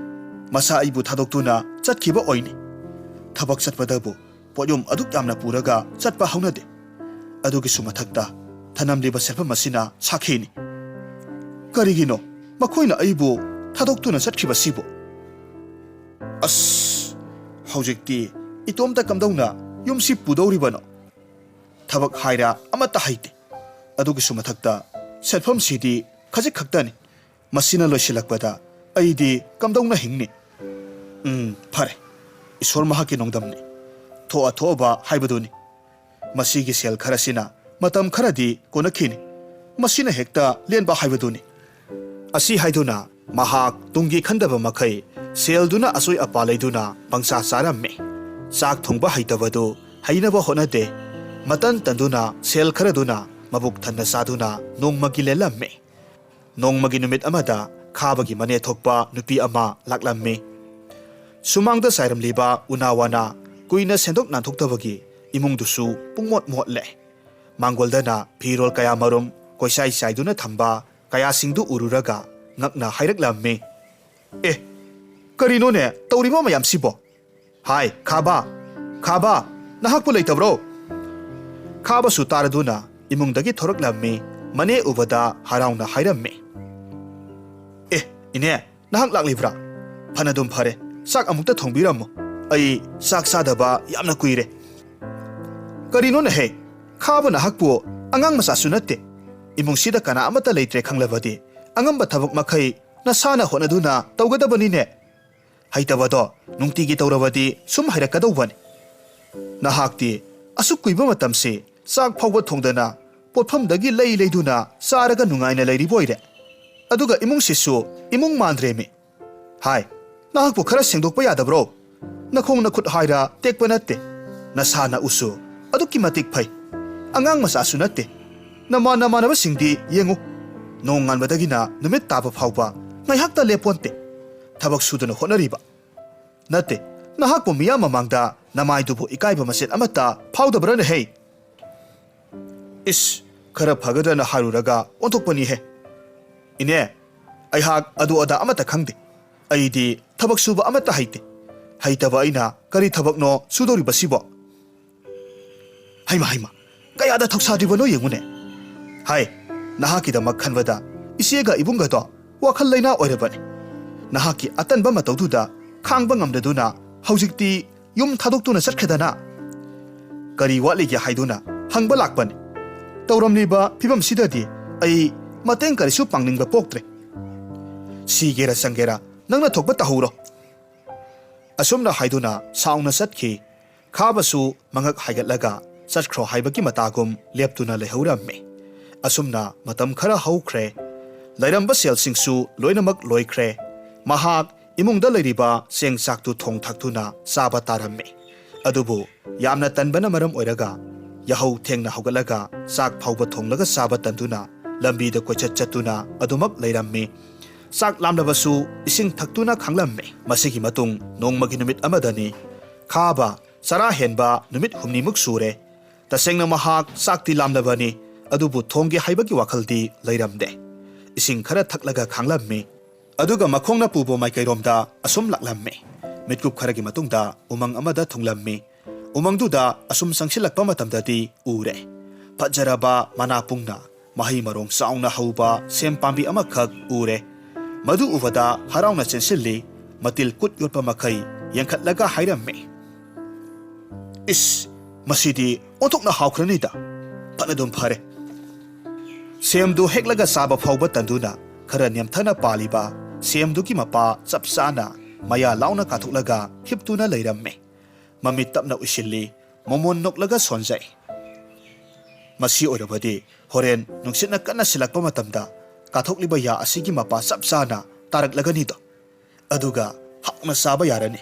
ꯃꯁꯥ ꯑꯩꯕꯨ ꯊꯥꯗꯣꯛꯇꯨꯅ ꯆꯠꯈꯤꯕ ꯑꯣꯏꯅꯤ꯫ ꯊꯕꯛ ꯆꯠꯄꯗꯕꯨ ꯄꯣꯠꯌꯣꯝ ꯑꯗꯨꯛ ꯌꯥꯝꯅ ꯄꯨꯔꯒ ꯆꯠꯄ ꯍꯧꯅꯗꯦ꯫ ꯑꯗꯨꯒꯤꯁꯨ ꯃꯊꯛꯇ ꯊꯅꯝꯂꯤꯕ ꯁꯦꯜꯐꯝ ꯑꯁꯤꯅ ꯁꯥꯈꯤꯅꯤ꯫ ꯀꯔꯤꯒꯤꯅꯣ ꯃꯈꯣꯏꯅ ꯑꯩꯕꯨ ꯊꯥꯗꯣꯛꯇꯨꯅ ꯆꯠꯈꯤꯕꯁꯤꯕꯨ? ꯑꯁ, ꯍꯧꯖꯤꯛꯇꯤ ꯏꯇꯣꯝꯇ ꯀꯝꯗꯧꯅ ꯌꯨꯝꯁꯤ ꯄꯨꯗꯧꯔꯤꯕꯅꯣ? ꯊꯕꯛ ꯍꯥꯏꯔ ꯑꯃꯠꯇ ꯍꯩꯇꯦ꯫ ꯑꯗꯨꯒꯤꯁꯨ ꯃꯊꯛꯇ ꯁꯦꯜꯐꯝꯁꯤꯗꯤ ꯈꯖꯤꯛ ꯈꯛꯇꯅꯤ꯫ ꯃꯁꯤꯅ ꯂꯣꯏꯁꯤꯜꯂꯛꯄꯗ ꯑꯩꯗꯤ ꯀꯝꯗꯧꯅ ꯍꯤꯡꯅꯤ? ꯎꯝ, ꯐꯔꯦ꯫ ꯏꯁꯣꯔ ꯃꯍꯥꯛꯀꯤ ꯅꯣꯡꯗꯝꯅꯤ꯫ ꯊꯣꯛꯑ ꯊꯣꯛꯑꯕ ꯍꯥꯏꯕꯗꯨꯅꯤ꯫ ꯃꯁꯤꯒꯤ ꯁꯦꯜ ꯈꯔꯁꯤꯅ ꯃꯇꯝ ꯈꯔꯗꯤ ꯀꯣꯟꯅꯈꯤꯅꯤ꯫ ꯃꯁꯤꯅ ꯍꯦꯛꯇ ꯂꯦꯟꯕ ꯍꯥꯏꯕꯗꯨꯅꯤ꯫" ꯑꯁꯤ ꯍꯥꯏꯗꯨꯅ ꯃꯍꯥꯛ ꯇꯨꯡꯒꯤ ꯈꯟꯗꯕ ꯃꯈꯩ ꯁꯦꯜꯗꯨꯅ ꯑꯆꯣꯏ ꯑꯄꯥ ꯂꯩꯗꯨꯅ ꯄꯪꯆꯥ ꯆꯥꯔꯝꯃꯤ꯫ ꯆꯥꯛ ꯊꯣꯡꯕ ꯍꯩꯇꯕꯗꯨ ꯍꯩꯅꯕ ꯍꯣꯠꯅꯗꯦ꯫ ꯃꯇꯟ ꯇꯟꯗꯨꯅ ꯁꯦꯜ ꯈꯔꯗꯨꯅ ꯃꯕꯨꯛ ꯊꯟꯅ ꯆꯥꯗꯨꯅ ꯅꯣꯡꯃꯒꯤ ꯂꯦꯜꯂꯝꯃꯤ꯫ ꯅꯣꯡꯃꯒꯤ ꯅꯨꯃꯤꯠ ꯑꯃꯗ ꯈꯥꯕꯒꯤ ꯃꯅꯦ ꯊꯣꯛꯄ ꯅꯨꯄꯤ ꯑꯃ ꯂꯥꯛꯂꯝꯃꯤ꯫ ꯁꯨꯃꯥꯡꯗ ꯆꯥꯏꯔꯝꯂꯤꯕ ꯎꯅꯥ ꯋꯥꯅꯥ ꯀꯨꯏꯅ ꯁꯦꯡꯗꯣꯛ ꯅꯥꯟꯊꯣꯛꯇꯕꯒꯤ ꯏꯃꯨꯡꯗꯨꯁꯨ ꯄꯨꯡꯃꯣꯠ ꯃꯣꯠꯂꯦ꯫ ꯃꯥꯡꯒꯣꯜꯗꯅ ꯐꯤꯔꯣꯜ ꯀꯌꯥ ꯃꯔꯨꯝ ꯀꯣꯏꯆꯥꯏ ꯆꯥꯏꯗꯨꯅ ꯊꯝꯕ ꯀꯌꯥꯁꯤꯡꯗꯨ ꯎꯔꯨꯔꯒ ꯉꯛꯅ ꯍꯥꯏꯔꯛꯂꯝꯃꯤ, "ꯑꯦ, ꯀꯔꯤꯅꯣꯅꯦ ꯇꯧꯔꯤꯕ ꯃꯌꯥꯝꯁꯤꯕꯣ? ꯍꯥꯏ, ꯈꯥꯕꯥ, ꯈꯥꯕꯥ, ꯅꯍꯥꯛꯄꯨ ꯂꯩꯇꯕ꯭ꯔꯣ?" ꯈꯥꯕꯁꯨ ꯇꯥꯔꯗꯨꯅ ꯏꯃꯨꯡꯗꯒꯤ ꯊꯣꯔꯛꯂꯝꯃꯤ꯫ ꯃꯅꯦ ꯎꯕꯗ ꯍꯔꯥꯎꯅ ꯍꯥꯏꯔꯝꯃꯤ, "ꯑꯦ, ꯏꯅꯦ, ꯅꯍꯥꯛ ꯂꯥꯛꯂꯤꯕ꯭ꯔꯥ? ꯐꯅꯗꯨꯝ ꯐꯔꯦ꯫ ꯆꯥꯛ ꯑꯃꯨꯛꯇ ꯊꯣꯡꯕꯤꯔꯝꯃꯨ꯫ ꯑꯩ ꯆꯥꯛ ꯆꯥꯗꯕ ꯌꯥꯝꯅ ꯀꯨꯏꯔꯦ꯫" "ꯀꯔꯤꯅꯣꯅꯦꯍꯦ? ꯈꯥꯕ ꯅꯍꯥꯛꯄꯨ ꯑꯉꯥꯡ ꯃꯆꯥꯁꯨ ꯅꯠꯇꯦ꯫ ꯏꯃꯨꯡꯁꯤꯗ ꯀꯅꯥ ꯑꯃꯠꯇ ꯂꯩꯇ꯭ꯔꯦ ꯈꯪꯂꯕꯗꯤ ꯑꯉꯝꯕ ꯊꯕꯛ ꯃꯈꯩ ꯅꯁꯥꯅ ꯍꯣꯠꯅꯗꯨꯅ ꯇꯧꯒꯗꯕꯅꯤꯅꯦ꯫ ꯍꯩꯇꯕꯗꯣ ꯅꯨꯡꯇꯤꯒꯤ ꯇꯧꯔꯕꯗꯤ ꯁꯨꯝ ꯍꯩꯔꯛꯀꯗꯧꯕꯅꯤ꯫ ꯅꯍꯥꯛꯇꯤ ꯑꯁꯨꯛ ꯀꯨꯏꯕ ꯃꯇꯝꯁꯤ ꯆꯥꯛ ꯐꯥꯎꯕ ꯊꯣꯡꯗꯅ ꯄꯣꯠꯐꯝꯗꯒꯤ ꯂꯩ ꯂꯩꯗꯨꯅ ꯆꯥꯔꯒ ꯅꯨꯡꯉꯥꯏꯅ ꯂꯩꯔꯤꯕ ꯑꯣꯏꯔꯦ꯫ ꯑꯗꯨꯒ ꯏꯃꯨꯡꯁꯤꯁꯨ ꯏꯃꯨꯡ ꯃꯥꯟꯗ꯭ꯔꯦꯃꯤ꯫ ꯍꯥꯏ, ꯅꯍꯥꯛꯄꯨ ꯈꯔ ꯁꯦꯡꯗꯣꯛꯄ ꯌꯥꯗꯕ꯭ꯔꯣ? ꯅꯈꯣꯡ ꯅꯈꯨꯠ ꯍꯥꯏꯔ ꯇꯦꯛꯄ ꯅꯠꯇꯦ꯫ ꯅꯁꯥ ꯅꯎꯁꯨ ꯑꯗꯨꯛꯀꯤ ꯃꯇꯤꯛ ꯐꯩ꯫ ꯑꯉꯥꯡ ꯃꯆꯥꯁꯨ ꯅꯠꯇꯦ꯫ ꯅꯃꯥꯟ ꯅꯃꯥꯟꯅꯕꯁꯤꯡꯗꯤ ꯌꯦꯡꯉꯨ꯫ ꯅꯣꯡꯉꯥꯟꯕꯗꯒꯤꯅ ꯅꯨꯃꯤꯠ ꯇꯥꯕ ꯐꯥꯎꯕ ꯉꯥꯏꯍꯥꯛꯇ ꯂꯦꯞꯄꯣꯟꯇꯦ꯫ ꯊꯕꯛ ꯁꯨꯗꯨꯅ ꯍꯣꯠꯅꯔꯤꯕ꯫ ꯅꯠꯇꯦ, ꯅꯍꯥꯛꯄꯨ ꯃꯤꯌꯥꯝ ꯃꯃꯥꯡꯗ ꯅꯃꯥꯏꯗꯨꯕꯨ ꯏꯀꯥꯏꯕ ꯃꯆꯦꯠ ꯑꯃꯠꯇ ꯐꯥꯎꯗꯕ꯭ꯔꯥꯅꯦꯍꯦ?" "ꯏꯁ, ꯈꯔ ꯐꯒꯗ꯭ꯔꯅ ꯍꯥꯏꯔꯨꯔꯒ ꯑꯣꯟꯊꯣꯛꯄꯅꯤꯍꯦ꯫ ꯏꯅꯦ, ꯑꯩꯍꯥꯛ ꯑꯗꯨ ꯑꯗꯥ ꯑꯃꯠꯇ ꯈꯪꯗꯦ꯫ ꯑꯩꯗꯤ ꯊꯕꯛ ꯁꯨꯕ ꯑꯃꯠꯇ ꯍꯩꯇꯦ꯫ ꯍꯩꯇꯕ ꯑꯩꯅ ꯀꯔꯤ ꯊꯕꯛꯅꯣ ꯁꯨꯗꯧꯔꯤꯕꯁꯤꯕꯣ?" "ꯍꯩꯃ, ꯍꯩꯃ, ꯀꯌꯥꯗ ꯊꯧꯁꯥꯗ꯭ꯔꯤꯕꯅꯣ ꯌꯦꯡꯉꯨꯅꯦ꯫ ꯍꯥꯏ, ꯅꯍꯥꯛꯀꯤꯗꯃꯛ ꯈꯟꯕꯗ ꯏꯆꯦꯒ ꯏꯕꯨꯡꯒꯗꯣ ꯋꯥꯈꯜ ꯂꯩꯅꯥ ꯑꯣꯏꯔꯕꯅꯤ꯫ ꯅꯍꯥꯛꯀꯤ ꯑꯇꯟꯕ ꯃꯇꯧꯗꯨꯗ ꯈꯥꯡꯕ ꯉꯝꯗꯗꯨꯅ ꯍꯧꯖꯤꯛꯇꯤ ꯌꯨꯝ ꯊꯥꯗꯣꯛꯇꯨꯅ ꯆꯠꯈ꯭ꯔꯦꯗꯅ꯫ ꯀꯔꯤ ꯋꯥꯠꯂꯤꯒꯦ ꯍꯥꯏꯗꯨꯅ ꯍꯪꯕ ꯂꯥꯛꯄꯅꯤ꯫ ꯇꯧꯔꯝꯂꯤꯕ ꯐꯤꯕꯝꯁꯤꯗꯗꯤ ꯑꯩ ꯃꯇꯦꯡ ꯀꯔꯤꯁꯨ ꯄꯥꯡꯅꯤꯡꯕ ꯄꯣꯛꯇ꯭ꯔꯦ꯫ ꯁꯤꯒꯦꯔꯥ ꯆꯪꯒꯦꯔꯥ ꯅꯪꯅ ꯊꯣꯛꯄ ꯇꯧꯍꯧꯔꯣ꯫" ꯑꯁꯨꯝꯅ ꯍꯥꯏꯗꯨꯅ ꯁꯥꯎꯅ ꯆꯠꯈꯤ꯫ ꯈꯥꯕꯁꯨ ꯃꯉꯛ ꯍꯥꯏꯒꯠꯂꯒ ꯆꯠꯈ꯭ꯔꯣ ꯍꯥꯏꯕꯒꯤ ꯃꯇꯥꯒꯨꯝ ꯂꯦꯞꯇꯨꯅ ꯂꯩꯍꯧꯔꯝꯃꯤ꯫ ꯑꯁꯨꯝꯅ ꯃꯇꯝ ꯈꯔ ꯍꯧꯈ꯭ꯔꯦ꯫ ꯂꯩꯔꯝꯕ ꯁꯦꯜꯁꯤꯡꯁꯨ ꯂꯣꯏꯅꯃꯛ ꯂꯣꯏꯈ꯭ꯔꯦ꯫ ꯃꯍꯥꯛ ꯏꯃꯨꯡꯗ ꯂꯩꯔꯤꯕ ꯆꯦꯡ ꯆꯥꯛꯇꯨ ꯊꯣꯡ ꯊꯥꯛꯇꯨꯅ ꯆꯥꯕ ꯇꯥꯔꯝꯃꯤ꯫ ꯑꯗꯨꯕꯨ ꯌꯥꯝꯅ ꯇꯟꯕꯅ ꯃꯔꯝ ꯑꯣꯏꯔꯒ ꯌꯥꯍꯧ ꯊꯦꯡꯅ ꯍꯧꯒꯠꯂꯒ ꯆꯥꯛ ꯐꯥꯎꯕ ꯊꯣꯡꯂꯒ ꯆꯥꯕ ꯇꯟꯗꯨꯅ ꯂꯝꯕꯤꯗ ꯀꯣꯏꯆꯠ ꯆꯠꯇꯨꯅ ꯑꯗꯨꯃꯛ ꯂꯩꯔꯝꯃꯤ꯫ ꯆꯥꯛ ꯂꯥꯝꯂꯕꯁꯨ ꯏꯁꯤꯡ ꯊꯛꯇꯨꯅ ꯈꯥꯡꯂꯝꯃꯤ꯫ ꯃꯁꯤꯒꯤ ꯃꯇꯨꯡ ꯅꯣꯡꯃꯒꯤ ꯅꯨꯃꯤꯠ ꯑꯃꯗꯅꯤ꯫ ꯈꯥꯕ ꯆꯔꯥ ꯍꯦꯟꯕ ꯅꯨꯃꯤꯠ ꯍꯨꯝꯅꯤꯃꯨꯛ ꯁꯨꯔꯦ꯫ ꯇꯁꯦꯡꯅ ꯃꯍꯥꯛ ꯆꯥꯛꯇꯤ ꯂꯥꯝꯂꯕꯅꯤ, ꯑꯗꯨꯕꯨ ꯊꯣꯡꯒꯦ ꯍꯥꯏꯕꯒꯤ ꯋꯥꯈꯜꯗꯤ ꯂꯩꯔꯝꯗꯦ꯫ ꯏꯁꯤꯡ ꯈꯔ ꯊꯛꯂꯒ ꯈꯥꯡꯂꯝꯃꯤ꯫ ꯑꯗꯨꯒ ꯃꯈꯣꯡꯅ ꯄꯨꯕ ꯃꯥꯏꯀꯩꯔꯣꯝꯗ ꯑꯁꯨꯝ ꯂꯥꯛꯂꯝꯃꯤ꯫ ꯃꯤꯠꯀꯨꯞ ꯈꯔꯒꯤ ꯃꯇꯨꯡꯗ ꯎꯃꯪ ꯑꯃꯗ ꯊꯨꯡꯂꯝꯃꯤ꯫ ꯎꯃꯪꯗꯨꯗ ꯑꯁꯨꯝ ꯆꯪꯁꯤꯜꯂꯛꯄ ꯃꯇꯝꯗꯗꯤ ꯎꯔꯦ꯫ ꯐꯖꯔꯕ ꯃꯅꯥ ꯄꯨꯡꯅ ꯃꯍꯩ ꯃꯔꯣꯡ ꯆꯥꯎꯅ ꯍꯧꯕ ꯁꯦꯝ ꯄꯥꯝꯕꯤ ꯑꯃꯈꯛ ꯎꯔꯦ꯫ ꯃꯗꯨ ꯎꯕꯗ ꯍꯔꯥꯎꯅ ꯆꯦꯟꯁꯤꯜꯂꯤ꯫ ꯃꯇꯤꯜ ꯀꯨꯠ ꯌꯣꯠꯄ ꯃꯈꯩ ꯌꯦꯡꯈꯠꯂꯒ ꯍꯥꯏꯔꯝꯃꯤ, "ꯏꯁ, ꯃꯁꯤꯗꯤ ꯑꯣꯟꯊꯣꯛꯅ ꯍꯥꯎꯈ꯭ꯔꯅꯤꯗ꯫ ꯐꯅꯗꯨꯝ ꯐꯔꯦ꯫" ꯁꯦꯝꯗꯨ ꯍꯦꯛꯂꯒ ꯆꯥꯕ ꯐꯥꯎꯕ ꯇꯟꯗꯨꯅ ꯈꯔ ꯅꯦꯝꯊꯅ ꯄꯥꯜꯂꯤꯕ ꯁꯦꯝꯗꯨꯒꯤ ꯃꯄꯥ ꯆꯞ ꯆꯥꯅ ꯃꯌꯥ ꯂꯥꯎꯅ ꯀꯥꯊꯣꯛꯂꯒ ꯍꯤꯞꯇꯨꯅ ꯂꯩꯔꯝꯃꯤ꯫ ꯃꯃꯤꯠ ꯇꯞꯅ ꯎꯏꯁꯤꯜꯂꯤ꯫ ꯃꯣꯃꯣꯟ ꯅꯣꯛꯂꯒ ꯁꯣꯟꯖꯩ꯫ "ꯃꯁꯤ ꯑꯣꯏꯔꯕꯗꯤ ꯍꯣꯔꯦꯟ ꯅꯨꯡꯁꯤꯠꯅ ꯀꯟꯅ ꯁꯤꯜꯂꯛꯄ ꯃꯇꯝꯗ ꯀꯥꯊꯣꯛꯂꯤꯕ ꯌꯥ ꯑꯁꯤꯒꯤ ꯃꯄꯥ ꯆꯞ ꯆꯥꯅ ꯇꯥꯔꯛꯂꯒꯅꯤꯗꯣ꯫ ꯑꯗꯨꯒ ꯍꯥꯎꯅ ꯆꯥꯕ ꯌꯥꯔꯅꯤ꯫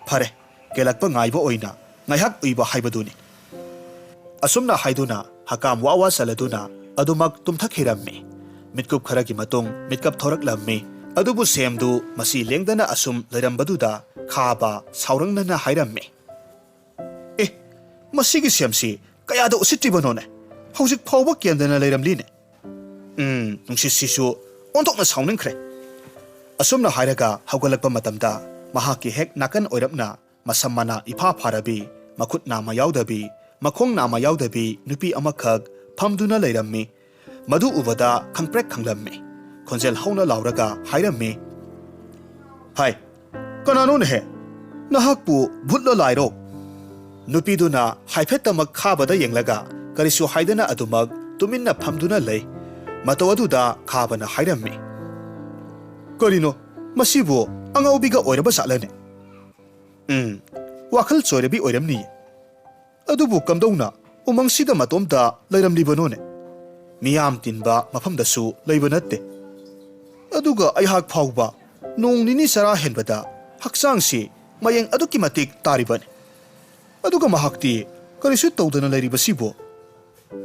ꯐꯔꯦ, ꯀꯦꯜꯂꯛꯄ ꯉꯥꯏꯕ ꯑꯣꯏꯅ ꯉꯥꯏꯍꯥꯛ ꯎꯏꯕ ꯍꯥꯏꯕꯗꯨꯅꯤ꯫" ꯑꯁꯨꯝꯅ ꯍꯥꯏꯗꯨꯅ ꯍꯀꯥꯝ ꯋꯥ ꯋꯥ ꯆꯜꯂꯗꯨꯅ ꯑꯗꯨꯃꯛ ꯇꯨꯝꯊꯈꯤꯔꯝꯃꯤ꯫ ꯃꯤꯠꯀꯨꯞ ꯈꯔꯒꯤ ꯃꯇꯨꯡ ꯃꯤꯠꯀꯞ ꯊꯣꯔꯛꯂꯝꯃꯤ꯫ ꯑꯗꯨꯕꯨ ꯁꯦꯝꯗꯨ ꯃꯁꯤ ꯂꯦꯡꯗꯅ ꯑꯁꯨꯝ ꯂꯩꯔꯝꯕꯗꯨꯗ ꯈꯥꯕ ꯁꯥꯎꯔꯪꯅꯅ ꯍꯥꯏꯔꯝꯃꯤ, "ꯑꯦ, ꯃꯁꯤꯒꯤ ꯁꯦꯝꯁꯤ ꯀꯌꯥꯗ ꯎꯁꯤꯠꯇ꯭ꯔꯤꯕꯅꯣꯅꯦ? ꯍꯧꯖꯤꯛ ꯐꯥꯎꯕ ꯀꯦꯟꯗꯅ ꯂꯩꯔꯝꯂꯤꯅꯦ꯫ ꯎꯝ, ꯅꯨꯡꯁꯤꯠꯁꯤꯁꯨ ꯑꯣꯟꯊꯣꯛꯅ ꯁꯥꯎꯅꯤꯡꯈ꯭ꯔꯦ꯫" ꯑꯁꯨꯝꯅ ꯍꯥꯏꯔꯒ ꯍꯧꯒꯠꯂꯛꯄ ꯃꯇꯝꯗ ꯃꯍꯥꯛꯀꯤ ꯍꯦꯛ ꯅꯥꯀꯟ ꯑꯣꯏꯔꯞꯅ ꯃꯁꯝ ꯃꯅꯥ ꯏꯐꯥ ꯐꯥꯔꯕꯤ, ꯃꯈꯨꯠ ꯅꯥꯝꯃ ꯌꯥꯎꯗꯕꯤ, ꯃꯈꯣꯡ ꯅꯥꯝꯃ ꯌꯥꯎꯗꯕꯤ ꯅꯨꯄꯤ ꯑꯃꯈꯛ ꯐꯝꯗꯨꯅ ꯂꯩꯔꯝꯃꯤ꯫ ꯃꯗꯨ ꯎꯕꯗ ꯈꯪꯄ꯭ꯔꯦꯛ ꯈꯪꯂꯝꯃꯤ꯫ ꯈꯣꯟꯖꯦꯜ ꯍꯧꯅ ꯂꯥꯎꯔꯒ ꯍꯥꯏꯔꯝꯃꯤ, "ꯍꯥꯏ, ꯀꯅꯥꯅꯣꯅꯦꯍꯦ? ꯅꯍꯥꯛꯄꯨ ꯚꯨꯠꯂ ꯂꯥꯏꯔꯣ?" ꯅꯨꯄꯤꯗꯨꯅ ꯍꯥꯏꯐꯦꯠꯇꯃꯛ ꯈꯥꯕꯗ ꯌꯦꯡꯂꯒ ꯀꯔꯤꯁꯨ ꯍꯥꯏꯗꯅ ꯑꯗꯨꯃꯛ ꯇꯨꯃꯤꯟꯅ ꯐꯝꯗꯨꯅ ꯂꯩ꯫ ꯃꯇꯧ ꯑꯗꯨꯗ ꯈꯥꯕꯅ ꯍꯥꯏꯔꯝꯃꯤ, "ꯀꯔꯤꯅꯣ, ꯃꯁꯤꯕꯨ ꯑꯉꯥꯎꯕꯤꯒ ꯑꯣꯏꯔꯕ ꯖꯥꯠꯂꯅꯦ? ꯎꯝ, ꯋꯥꯈꯜ ꯆꯣꯏꯔꯕꯤ ꯑꯣꯏꯔꯝꯅꯤꯌꯦ꯫ ꯑꯗꯨꯕꯨ ꯀꯝꯗꯧꯅ ꯎꯃꯪꯁꯤꯗ ꯃꯇꯣꯝꯇ ꯂꯩꯔꯝꯂꯤꯕꯅꯣꯅꯦ? ꯃꯤꯌꯥꯝ ꯇꯤꯟꯕ ꯃꯐꯝꯗꯁꯨ ꯂꯩꯕ ꯅꯠꯇꯦ꯫ ꯑꯗꯨꯒ ꯑꯩꯍꯥꯛ ꯐꯥꯎꯕ ꯅꯣꯡ ꯅꯤꯅꯤ ꯆꯔꯥ ꯍꯦꯟꯕꯗ ꯍꯛꯆꯥꯡꯁꯤ ꯃꯌꯦꯡ ꯑꯗꯨꯛꯀꯤ ꯃꯇꯤꯛ ꯇꯥꯔꯤꯕꯅꯤ꯫ ꯑꯗꯨꯒ ꯃꯍꯥꯛꯇꯤ ꯀꯔꯤꯁꯨ ꯇꯧꯗꯅ ꯂꯩꯔꯤꯕꯁꯤꯕꯨ?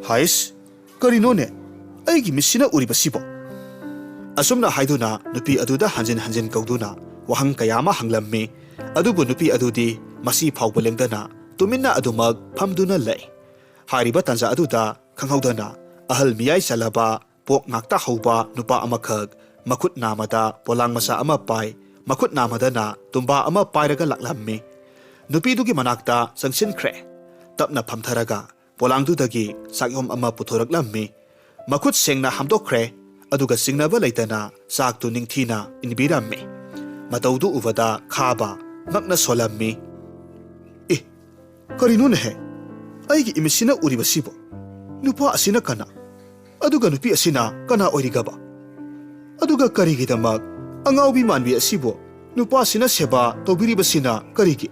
ꯍꯥꯏꯁ, ꯀꯔꯤꯅꯣꯅꯦ ꯑꯩꯒꯤ ꯃꯤꯠꯁꯤꯅ ꯎꯔꯤꯕꯁꯤꯕꯣ?" ꯑꯁꯨꯝꯅ ꯍꯥꯏꯗꯨꯅ ꯅꯨꯄꯤ ꯑꯗꯨꯗ ꯍꯟꯖꯤꯟ ꯍꯟꯖꯤꯟ ꯀꯧꯗꯨꯅ ꯋꯥꯍꯪ ꯀꯌꯥ ꯑꯃ ꯍꯪꯂꯝꯃꯤ꯫ ꯑꯗꯨꯕꯨ ꯅꯨꯄꯤ ꯑꯗꯨꯗꯤ ꯃꯁꯤ ꯐꯥꯎꯕ ꯂꯦꯡꯗꯅ ꯇꯨꯃꯤꯟꯅ ꯑꯗꯨꯃꯛ ꯐꯝꯗꯨꯅ ꯂꯩ꯫ ꯍꯥꯏꯔꯤꯕ ꯇꯥꯟꯖꯥ ꯑꯗꯨꯗ ꯈꯪꯍꯧꯗꯅ ꯑꯍꯜ ꯃꯤꯌꯥꯏ ꯆꯜꯂꯕ ꯄꯣꯛ ꯉꯥꯛꯇ ꯍꯧꯕ ꯅꯨꯄꯥ ꯑꯃꯈꯛ ꯃꯈꯨꯠ ꯅꯥꯝꯃꯗ ꯄꯣꯂꯥꯡ ꯃꯆꯥ ꯑꯃ ꯄꯥꯏ, ꯃꯈꯨꯠ ꯅꯥꯝꯃꯗꯅ ꯇꯨꯝꯕꯥ ꯑꯃ ꯄꯥꯏꯔꯒ ꯂꯥꯛꯂꯝꯃꯤ꯫ ꯅꯨꯄꯤꯗꯨꯒꯤ ꯃꯅꯥꯛꯇ ꯆꯪꯁꯤꯟꯈ꯭ꯔꯦ꯫ ꯇꯞꯅ ꯐꯝꯊꯔꯒ ꯄꯣꯂꯥꯡꯗꯨꯗꯒꯤ ꯆꯥꯛꯌꯣꯝ ꯑꯃ ꯄꯨꯊꯣꯔꯛꯂꯝꯃꯤ꯫ ꯃꯈꯨꯠ ꯁꯦꯡꯅ ꯍꯥꯝꯗꯣꯛꯈ꯭ꯔꯦ, ꯑꯗꯨꯒ ꯆꯤꯡꯅꯕ ꯂꯩꯇꯅ ꯆꯥꯛꯇꯨ ꯅꯤꯡꯊꯤꯅ ꯏꯟꯕꯤꯔꯝꯃꯤ꯫ ꯃꯇꯧꯗꯨ ꯎꯕꯗ ꯈꯥꯕ ꯉꯛꯅ ꯁꯣꯜꯂꯝꯃꯤ꯫ "ꯑꯦ, ꯀꯔꯤꯅꯣꯅꯦꯍꯦ? ꯑꯩꯒꯤ ꯏꯃꯤꯠꯁꯤꯅ ꯎꯔꯤꯕꯁꯤꯕꯨ? ꯅꯨꯄꯥ ꯑꯁꯤꯅ ꯀꯅꯥ? ꯑꯗꯨꯒ ꯅꯨꯄꯤ ꯑꯁꯤꯅ ꯀꯅꯥ ꯑꯣꯏꯔꯤꯒꯕ? ꯑꯗꯨꯒ ꯀꯔꯤꯒꯤꯗꯃꯛ ꯑꯉꯥꯎꯕꯤ ꯃꯥꯟꯕꯤ ꯑꯁꯤꯕꯨ ꯅꯨꯄꯥꯁꯤꯅ ꯁꯦꯕꯥ ꯇꯧꯕꯤꯔꯤꯕꯁꯤꯅ ꯀꯔꯤꯒꯤ?"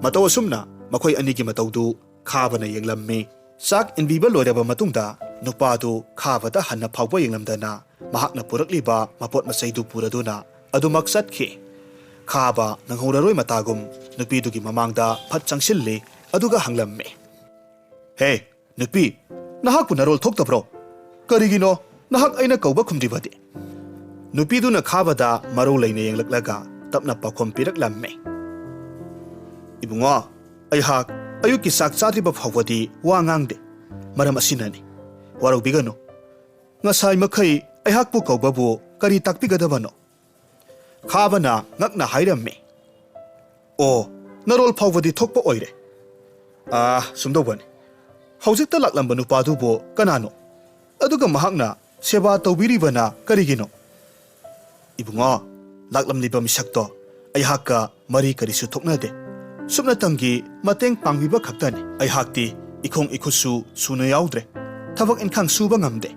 ꯃꯇꯧ ꯑꯁꯨꯝꯅ ꯃꯈꯣꯏ ꯑꯅꯤꯒꯤ ꯃꯇꯧꯗꯨ ꯈꯥꯕꯅ ꯌꯦꯡꯂꯝꯃꯤ꯫ ꯆꯥꯛ ꯏꯟꯕꯤꯕ ꯂꯣꯏꯔꯕ ꯃꯇꯨꯡꯗ ꯅꯨꯄꯥꯗꯨ ꯈꯥꯕꯗ ꯍꯟꯅ ꯐꯥꯎꯕ ꯌꯦꯡꯂꯝꯗꯅ ꯃꯍꯥꯛꯅ ꯄꯨꯔꯛꯂꯤꯕ ꯃꯄꯣꯠ ꯃꯆꯩꯗꯨ ꯄꯨꯔꯗꯨꯅ ꯑꯗꯨꯃꯛ ꯆꯠꯈꯤ꯫ ꯈꯥꯕ ꯅꯪꯍꯧꯔꯔꯣꯏ ꯃꯇꯥꯒꯨꯝ ꯅꯨꯄꯤꯗꯨꯒꯤ ꯃꯃꯥꯡꯗ ꯐꯠ ꯆꯪꯁꯤꯜꯂꯤ, ꯑꯗꯨꯒ ꯍꯪꯂꯝꯃꯤ, "ꯍꯦ, ꯅꯨꯄꯤ, ꯅꯍꯥꯛꯄꯨ ꯅꯔꯣꯜ ꯊꯣꯛꯇꯕ꯭ꯔꯣ? ꯀꯔꯤꯒꯤꯅꯣ ꯅꯍꯥꯛ ꯑꯩꯅ ꯀꯧꯕ ꯈꯨꯝꯗ꯭ꯔꯤꯕꯗꯤ?" ꯅꯨꯄꯤꯗꯨꯅ ꯈꯥꯕꯗ ꯃꯔꯧ ꯂꯩꯅ ꯌꯦꯡꯂꯛꯂꯒ ꯇꯞꯅ ꯄꯥꯎꯈꯨꯝ ꯄꯤꯔꯛꯂꯝꯃꯤ, "ꯏꯕꯨꯡꯉꯣ, ꯑꯩꯍꯥꯛ ꯑꯌꯨꯛꯀꯤ ꯆꯥꯛ ꯆꯥꯗ꯭ꯔꯤꯕ ꯐꯥꯎꯕꯗꯤ ꯋꯥ ꯉꯥꯡꯗꯦ꯫ ꯃꯔꯝ ꯑꯁꯤꯅꯅꯤ꯫ ꯋꯥꯔꯧꯕꯤꯒꯅꯨ꯫ ꯉꯁꯥꯏ ꯃꯈꯩ ꯑꯩꯍꯥꯛꯄꯨ ꯀꯧꯕꯕꯨ ꯀꯔꯤ ꯇꯥꯛꯄꯤꯒꯗꯕꯅꯣ?" ꯈꯥꯕꯅ ꯉꯛꯅ ꯍꯥꯏꯔꯝꯃꯤ, "ꯑꯣ, ꯅꯔꯣꯜ ꯐꯥꯎꯕꯗꯤ ꯊꯣꯛꯄ ꯑꯣꯏꯔꯦ꯫ ꯑꯥ, ꯁꯨꯝꯗꯧꯕꯅꯤ꯫ ꯍꯧꯖꯤꯛꯇ ꯂꯥꯛꯂꯝꯕ ꯅꯨꯄꯥꯗꯨꯕꯨ ꯀꯅꯥꯅꯣ? ꯑꯗꯨꯒ ꯃꯍꯥꯛꯅ ꯁꯦꯕꯥ ꯇꯧꯕꯤꯔꯤꯕꯅ ꯀꯔꯤꯒꯤꯅꯣ?" "ꯏꯕꯨꯡꯉꯣ, ꯂꯥꯛꯂꯝꯂꯤꯕ ꯃꯤꯁꯛꯇꯣ ꯑꯩꯍꯥꯛꯀ ꯃꯔꯤ ꯀꯔꯤꯁꯨ ꯊꯣꯛꯅꯗꯦ꯫ ꯁꯨꯞꯅꯇꯪꯒꯤ ꯃꯇꯦꯡ ꯄꯥꯡꯕꯤꯕ ꯈꯛꯇꯅꯤ꯫ ꯑꯩꯍꯥꯛꯇꯤ ꯏꯈꯣꯡ ꯏꯈꯨꯠꯁꯨ ꯁꯨꯅ ꯌꯥꯎꯗ꯭ꯔꯦ꯫ ꯊꯕꯛ ꯏꯟꯈꯥꯡ ꯁꯨꯕ ꯉꯝꯗꯦ꯫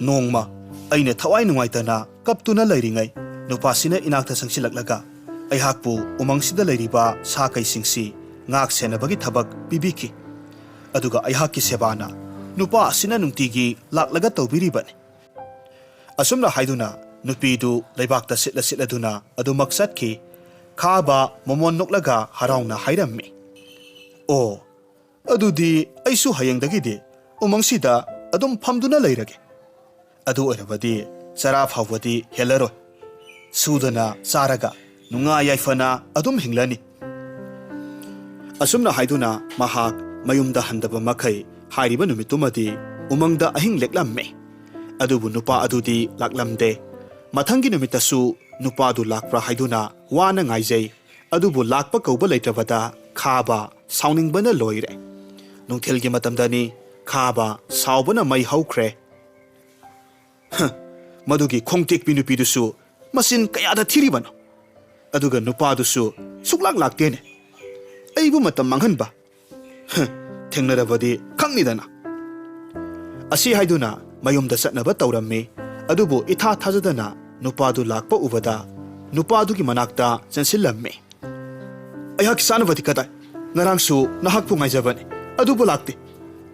ꯅꯣꯡꯃ ꯑꯩꯅ ꯊꯋꯥꯏ ꯅꯨꯡꯉꯥꯏꯇꯅ ꯀꯞꯇꯨꯅ ꯂꯩꯔꯤꯉꯩ, ꯅꯨꯄꯥꯁꯤꯅ ꯏꯅꯥꯛꯇ ꯆꯪꯁꯤꯜꯂꯛꯂꯒ ꯑꯩꯍꯥꯛꯄꯨ ꯎꯃꯪꯁꯤꯗ ꯂꯩꯔꯤꯕ ꯁꯥ ꯀꯩꯁꯤꯡꯁꯤ ꯉꯥꯛ ꯁꯦꯟꯅꯕꯒꯤ ꯊꯕꯛ ꯄꯤꯕꯤꯈꯤ꯫ ꯑꯗꯨꯒ ꯑꯩꯍꯥꯛꯀꯤ ꯁꯦꯕꯥꯅ ꯅꯨꯄꯥ ꯑꯁꯤꯅ ꯅꯨꯡꯇꯤꯒꯤ ꯂꯥꯛꯂꯒ ꯇꯧꯕꯤꯔꯤꯕꯅꯤ꯫" ꯑꯁꯨꯝꯅ ꯍꯥꯏꯗꯨꯅ ꯅꯨꯄꯤꯗꯨ ꯂꯩꯕꯥꯛꯇ ꯁꯤꯠꯂ ꯁꯤꯠꯂꯗꯨꯅ ꯑꯗꯨꯃꯛ ꯆꯠꯈꯤ꯫ ꯈꯥꯕ ꯃꯃꯣꯟ ꯅꯣꯛꯂꯒ ꯍꯔꯥꯎꯅ ꯍꯥꯏꯔꯝꯃꯤ, "ꯑꯣ, ꯑꯗꯨꯗꯤ ꯑꯩꯁꯨ ꯍꯌꯦꯡꯗꯒꯤꯗꯤ ꯎꯃꯪꯁꯤꯗ ꯑꯗꯨꯝ ꯐꯝꯗꯨꯅ ꯂꯩꯔꯒꯦ꯫ ꯑꯗꯨ ꯑꯣꯏꯔꯕꯗꯤ ꯆꯔꯥ ꯐꯥꯎꯕꯗꯤ ꯍꯦꯜꯂꯔꯣꯏ꯫ ꯁꯨꯗꯅ ꯆꯥꯔꯒ ꯅꯨꯡꯉꯥꯏ ꯌꯥꯏꯐꯅ ꯑꯗꯨꯝ ꯍꯤꯡꯂꯅꯤ꯫" ꯑꯁꯨꯝꯅ ꯍꯥꯏꯗꯨꯅ ꯃꯍꯥꯛ ꯃꯌꯨꯝꯗ ꯍꯟꯗꯕ ꯃꯈꯩ ꯍꯥꯏꯔꯤꯕ ꯅꯨꯃꯤꯠꯇꯨꯃꯗꯤ ꯎꯃꯪꯗ ꯑꯍꯤꯡ ꯂꯦꯛꯂꯝꯃꯤ꯫ ꯑꯗꯨꯕꯨ ꯅꯨꯄꯥ ꯑꯗꯨꯗꯤ ꯂꯥꯛꯂꯝꯗꯦ꯫ ꯃꯊꯪꯒꯤ ꯅꯨꯃꯤꯠꯇꯁꯨ ꯅꯨꯄꯥꯗꯨ ꯂꯥꯛꯄ꯭ꯔꯥ ꯍꯥꯏꯗꯨꯅ ꯋꯥꯅ ꯉꯥꯏꯖꯩ꯫ ꯑꯗꯨꯕꯨ ꯂꯥꯛꯄ ꯀꯧꯕ ꯂꯩꯇ꯭ꯔꯕꯗ ꯈꯥꯕ ꯁꯥꯎꯅꯤꯡꯕꯅ ꯂꯣꯏꯔꯦ꯫ ꯅꯨꯡꯊꯤꯜꯒꯤ ꯃꯇꯝꯗꯅꯤ꯫ ꯈꯥꯕ ꯁꯥꯎꯕꯅ ꯃꯩ ꯍꯧꯈ꯭ꯔꯦ꯫ "ꯍ, ꯃꯗꯨꯒꯤ ꯈꯣꯡꯇꯦꯛꯄꯤ ꯅꯨꯄꯤꯗꯨꯁꯨ ꯃꯆꯤꯟ ꯀꯌꯥꯗ ꯊꯤꯔꯤꯕꯅꯣ? ꯑꯗꯨꯒ ꯅꯨꯄꯥꯗꯨꯁꯨ ꯁꯨꯛꯂꯥꯛ ꯂꯥꯛꯇꯦꯅꯦ꯫ ꯑꯩꯕꯨ ꯃꯇꯝ ꯃꯥꯡꯍꯟꯕ꯫ ꯍ, ꯊꯦꯡꯅꯔꯕꯗꯤ ꯈꯪꯅꯤꯗꯅ"꯫ ꯑꯁꯤ ꯍꯥꯏꯗꯨꯅ ꯃꯌꯨꯝꯗ ꯆꯠꯅꯕ ꯇꯧꯔꯝꯃꯤ꯫ ꯑꯗꯨꯕꯨ ꯏꯊꯥ ꯊꯥꯖꯗꯅ ꯅꯨꯄꯥꯗꯨ ꯂꯥꯛꯄ ꯎꯕꯗ ꯅꯨꯄꯥꯗꯨꯒꯤ ꯃꯅꯥꯛꯇ ꯆꯦꯟꯁꯤꯜꯂꯝꯃꯤ꯫ "ꯑꯩꯍꯥꯛꯀꯤ ꯆꯥꯅꯕꯗꯤ ꯀꯗꯥꯏ? ꯉꯔꯥꯡꯁꯨ ꯅꯍꯥꯛꯄꯨ ꯉꯥꯏꯖꯕꯅꯤ, ꯑꯗꯨꯕꯨ ꯂꯥꯛꯇꯦ꯫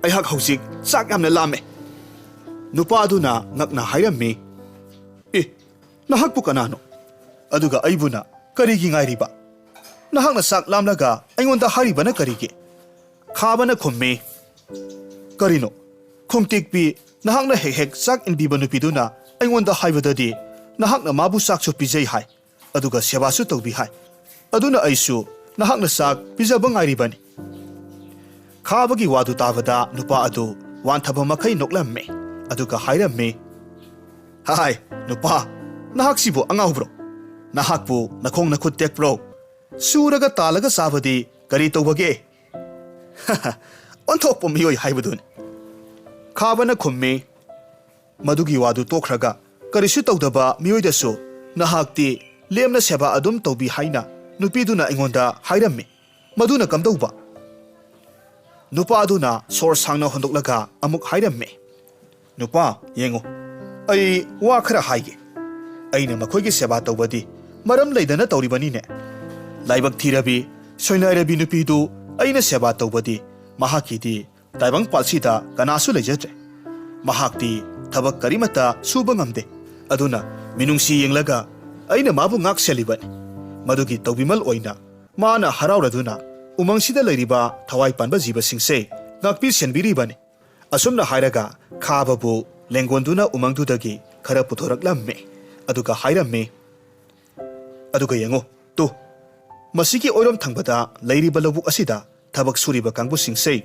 ꯑꯩꯍꯥꯛ ꯍꯧꯖꯤꯛ ꯆꯥꯛ ꯌꯥꯝꯅ ꯂꯥꯝꯃꯦ"꯫ ꯅꯨꯄꯥ ꯑꯗꯨꯅ ꯉꯛꯅ ꯍꯥꯏꯔꯝꯃꯤ, "ꯑꯦ, ꯅꯍꯥꯛꯄꯨ ꯀꯅꯥꯅꯣ? ꯑꯗꯨꯒ ꯑꯩꯕꯨꯅ ꯀꯔꯤꯒꯤ ꯉꯥꯏꯔꯤꯕ? ꯅꯍꯥꯛꯅ ꯆꯥꯛ ꯂꯥꯝꯂꯒ ꯑꯩꯉꯣꯟꯗ ꯍꯥꯏꯔꯤꯕꯅ ꯀꯔꯤꯒꯤ?" ꯈꯥꯕꯅ ꯈꯨꯝꯃꯤ, "ꯀꯔꯤꯅꯣ? ꯈꯣꯡꯇꯦꯛꯄꯤ, ꯅꯍꯥꯛꯅ ꯍꯦꯛ ꯍꯦꯛ ꯆꯥꯛ ꯏꯟꯕꯤꯕ ꯅꯨꯄꯤꯗꯨꯅ ꯑꯩꯉꯣꯟꯗ ꯍꯥꯏꯕꯗꯗꯤ ꯅꯍꯥꯛꯅ ꯃꯥꯕꯨ ꯆꯥꯛꯁꯨ ꯄꯤꯖꯩ ꯍꯥꯏ, ꯑꯗꯨꯒ ꯁꯦꯕꯥꯁꯨ ꯇꯧꯕꯤ ꯍꯥꯏ꯫ ꯑꯗꯨꯅ ꯑꯩꯁꯨ ꯅꯍꯥꯛꯅ ꯆꯥꯛ ꯄꯤꯖꯕ ꯉꯥꯏꯔꯤꯕꯅꯤ"꯫ ꯈꯥꯕꯒꯤ ꯋꯥꯗꯨ ꯇꯥꯕꯗ ꯅꯨꯄꯥ ꯑꯗꯨ ꯋꯥꯟꯊꯕ ꯃꯈꯩ ꯅꯣꯛꯂꯝꯃꯤ, ꯑꯗꯨꯒ ꯍꯥꯏꯔꯝꯃꯤ, "ꯍꯥꯏ, ꯅꯨꯄꯥ, ꯅꯍꯥꯛꯁꯤꯕꯨ ꯑꯉꯥꯎꯕ꯭ꯔꯣ? ꯅꯍꯥꯛꯄꯨ ꯅꯈꯣꯡ ꯅꯈꯨꯠ ꯇꯦꯛꯄ꯭ꯔꯣ? ꯁꯨꯔꯒ ꯇꯥꯜꯂꯒ ꯆꯥꯕꯗꯤ ꯀꯔꯤ ꯇꯧꯕꯒꯦ? ꯑꯣꯟꯊꯣꯛꯄ ꯃꯤꯑꯣꯏ ꯍꯥꯏꯕꯗꯨꯅꯤ"꯫ ꯈꯥꯕꯅ ꯈꯨꯝꯃꯤ, "ꯃꯗꯨꯒꯤ ꯋꯥꯗꯨ ꯇꯣꯛꯈ꯭ꯔꯒ ꯀꯔꯤꯁꯨ ꯇꯧꯗꯕ ꯃꯤꯑꯣꯏꯗꯁꯨ ꯅꯍꯥꯛꯇꯤ ꯂꯦꯝꯅ ꯁꯦꯕꯥ ꯑꯗꯨꯝ ꯇꯧꯕꯤ ꯍꯥꯏꯅ ꯅꯨꯄꯤꯗꯨꯅ ꯑꯩꯉꯣꯟꯗ ꯍꯥꯏꯔꯝꯃꯤ꯫ ꯃꯗꯨꯅ ꯀꯝꯗꯧꯕ?" ꯅꯨꯄꯥ ꯑꯗꯨꯅ ꯁꯣꯔ ꯁꯥꯡꯅ ꯍꯣꯟꯗꯣꯛꯂꯒ ꯑꯃꯨꯛ ꯍꯥꯏꯔꯝꯃꯤ, "ꯅꯨꯄꯥ, ꯌꯦꯡꯉꯨ, ꯑꯩ ꯋꯥ ꯈꯔ ꯍꯥꯏꯒꯦ꯫ ꯑꯩꯅ ꯃꯈꯣꯏꯒꯤ ꯁꯦꯕꯥ ꯇꯧꯕꯗꯤ ꯃꯔꯝ ꯂꯩꯗꯅ ꯇꯧꯔꯤꯕꯅꯤꯅꯦ꯫ ꯂꯥꯏꯕꯛ ꯊꯤꯔꯕꯤ, ꯁꯣꯏꯅꯥꯏꯔꯕꯤ ꯅꯨꯄꯤꯗꯨ ꯑꯩꯅ ꯁꯦꯕꯥ ꯇꯧꯕꯗꯤ ꯃꯍꯥꯛꯀꯤꯗꯤ ꯇꯥꯏꯕꯪꯄꯥꯜꯁꯤꯗ ꯀꯅꯥꯁꯨ ꯂꯩꯖꯗ꯭ꯔꯦ꯫ ꯃꯍꯥꯛꯇꯤ ꯊꯕꯛ ꯀꯔꯤꯃꯠꯇ ꯁꯨꯕ ꯉꯝꯗꯦ꯫ ꯑꯗꯨꯅ ꯃꯤꯅꯨꯡꯁꯤ ꯌꯦꯡꯂꯒ ꯑꯩꯅ ꯃꯥꯕꯨ ꯉꯥꯛ ꯁꯦꯜꯂꯤꯕꯅꯤ꯫ ꯃꯗꯨꯒꯤ ꯇꯧꯕꯤꯃꯜ ꯑꯣꯏꯅ ꯃꯥꯅ ꯍꯔꯥꯎꯔꯗꯨꯅ ꯎꯃꯪꯁꯤꯗ ꯂꯩꯔꯤꯕ ꯊꯋꯥꯏ ꯄꯥꯟꯕ ꯖꯤꯕꯁꯤꯡꯁꯦ ꯉꯥꯛꯄꯤ ꯁꯦꯟꯕꯤꯔꯤꯕꯅꯤ"꯫ ꯑꯁꯨꯝꯅ ꯍꯥꯏꯔꯒ ꯈꯥꯕꯕꯨ ꯂꯦꯡꯒꯣꯟꯗꯨꯅ ꯎꯃꯪꯗꯨꯗꯒꯤ ꯈꯔ ꯄꯨꯊꯣꯔꯛꯂꯝꯃꯤ꯫ ꯑꯗꯨꯒ ꯍꯥꯏꯔꯝꯃꯤ, "ꯑꯗꯨꯒ ꯌꯦꯡꯉꯨ, ꯇꯨ, ꯃꯁꯤꯒꯤ ꯑꯣꯏꯔꯣꯝ ꯊꯪꯕꯗ ꯂꯩꯔꯤꯕ ꯂꯧꯕꯨꯛ ꯑꯁꯤꯗ ꯊꯕꯛ ꯁꯨꯔꯤꯕ ꯀꯥꯡꯕꯨꯁꯤꯡꯁꯦ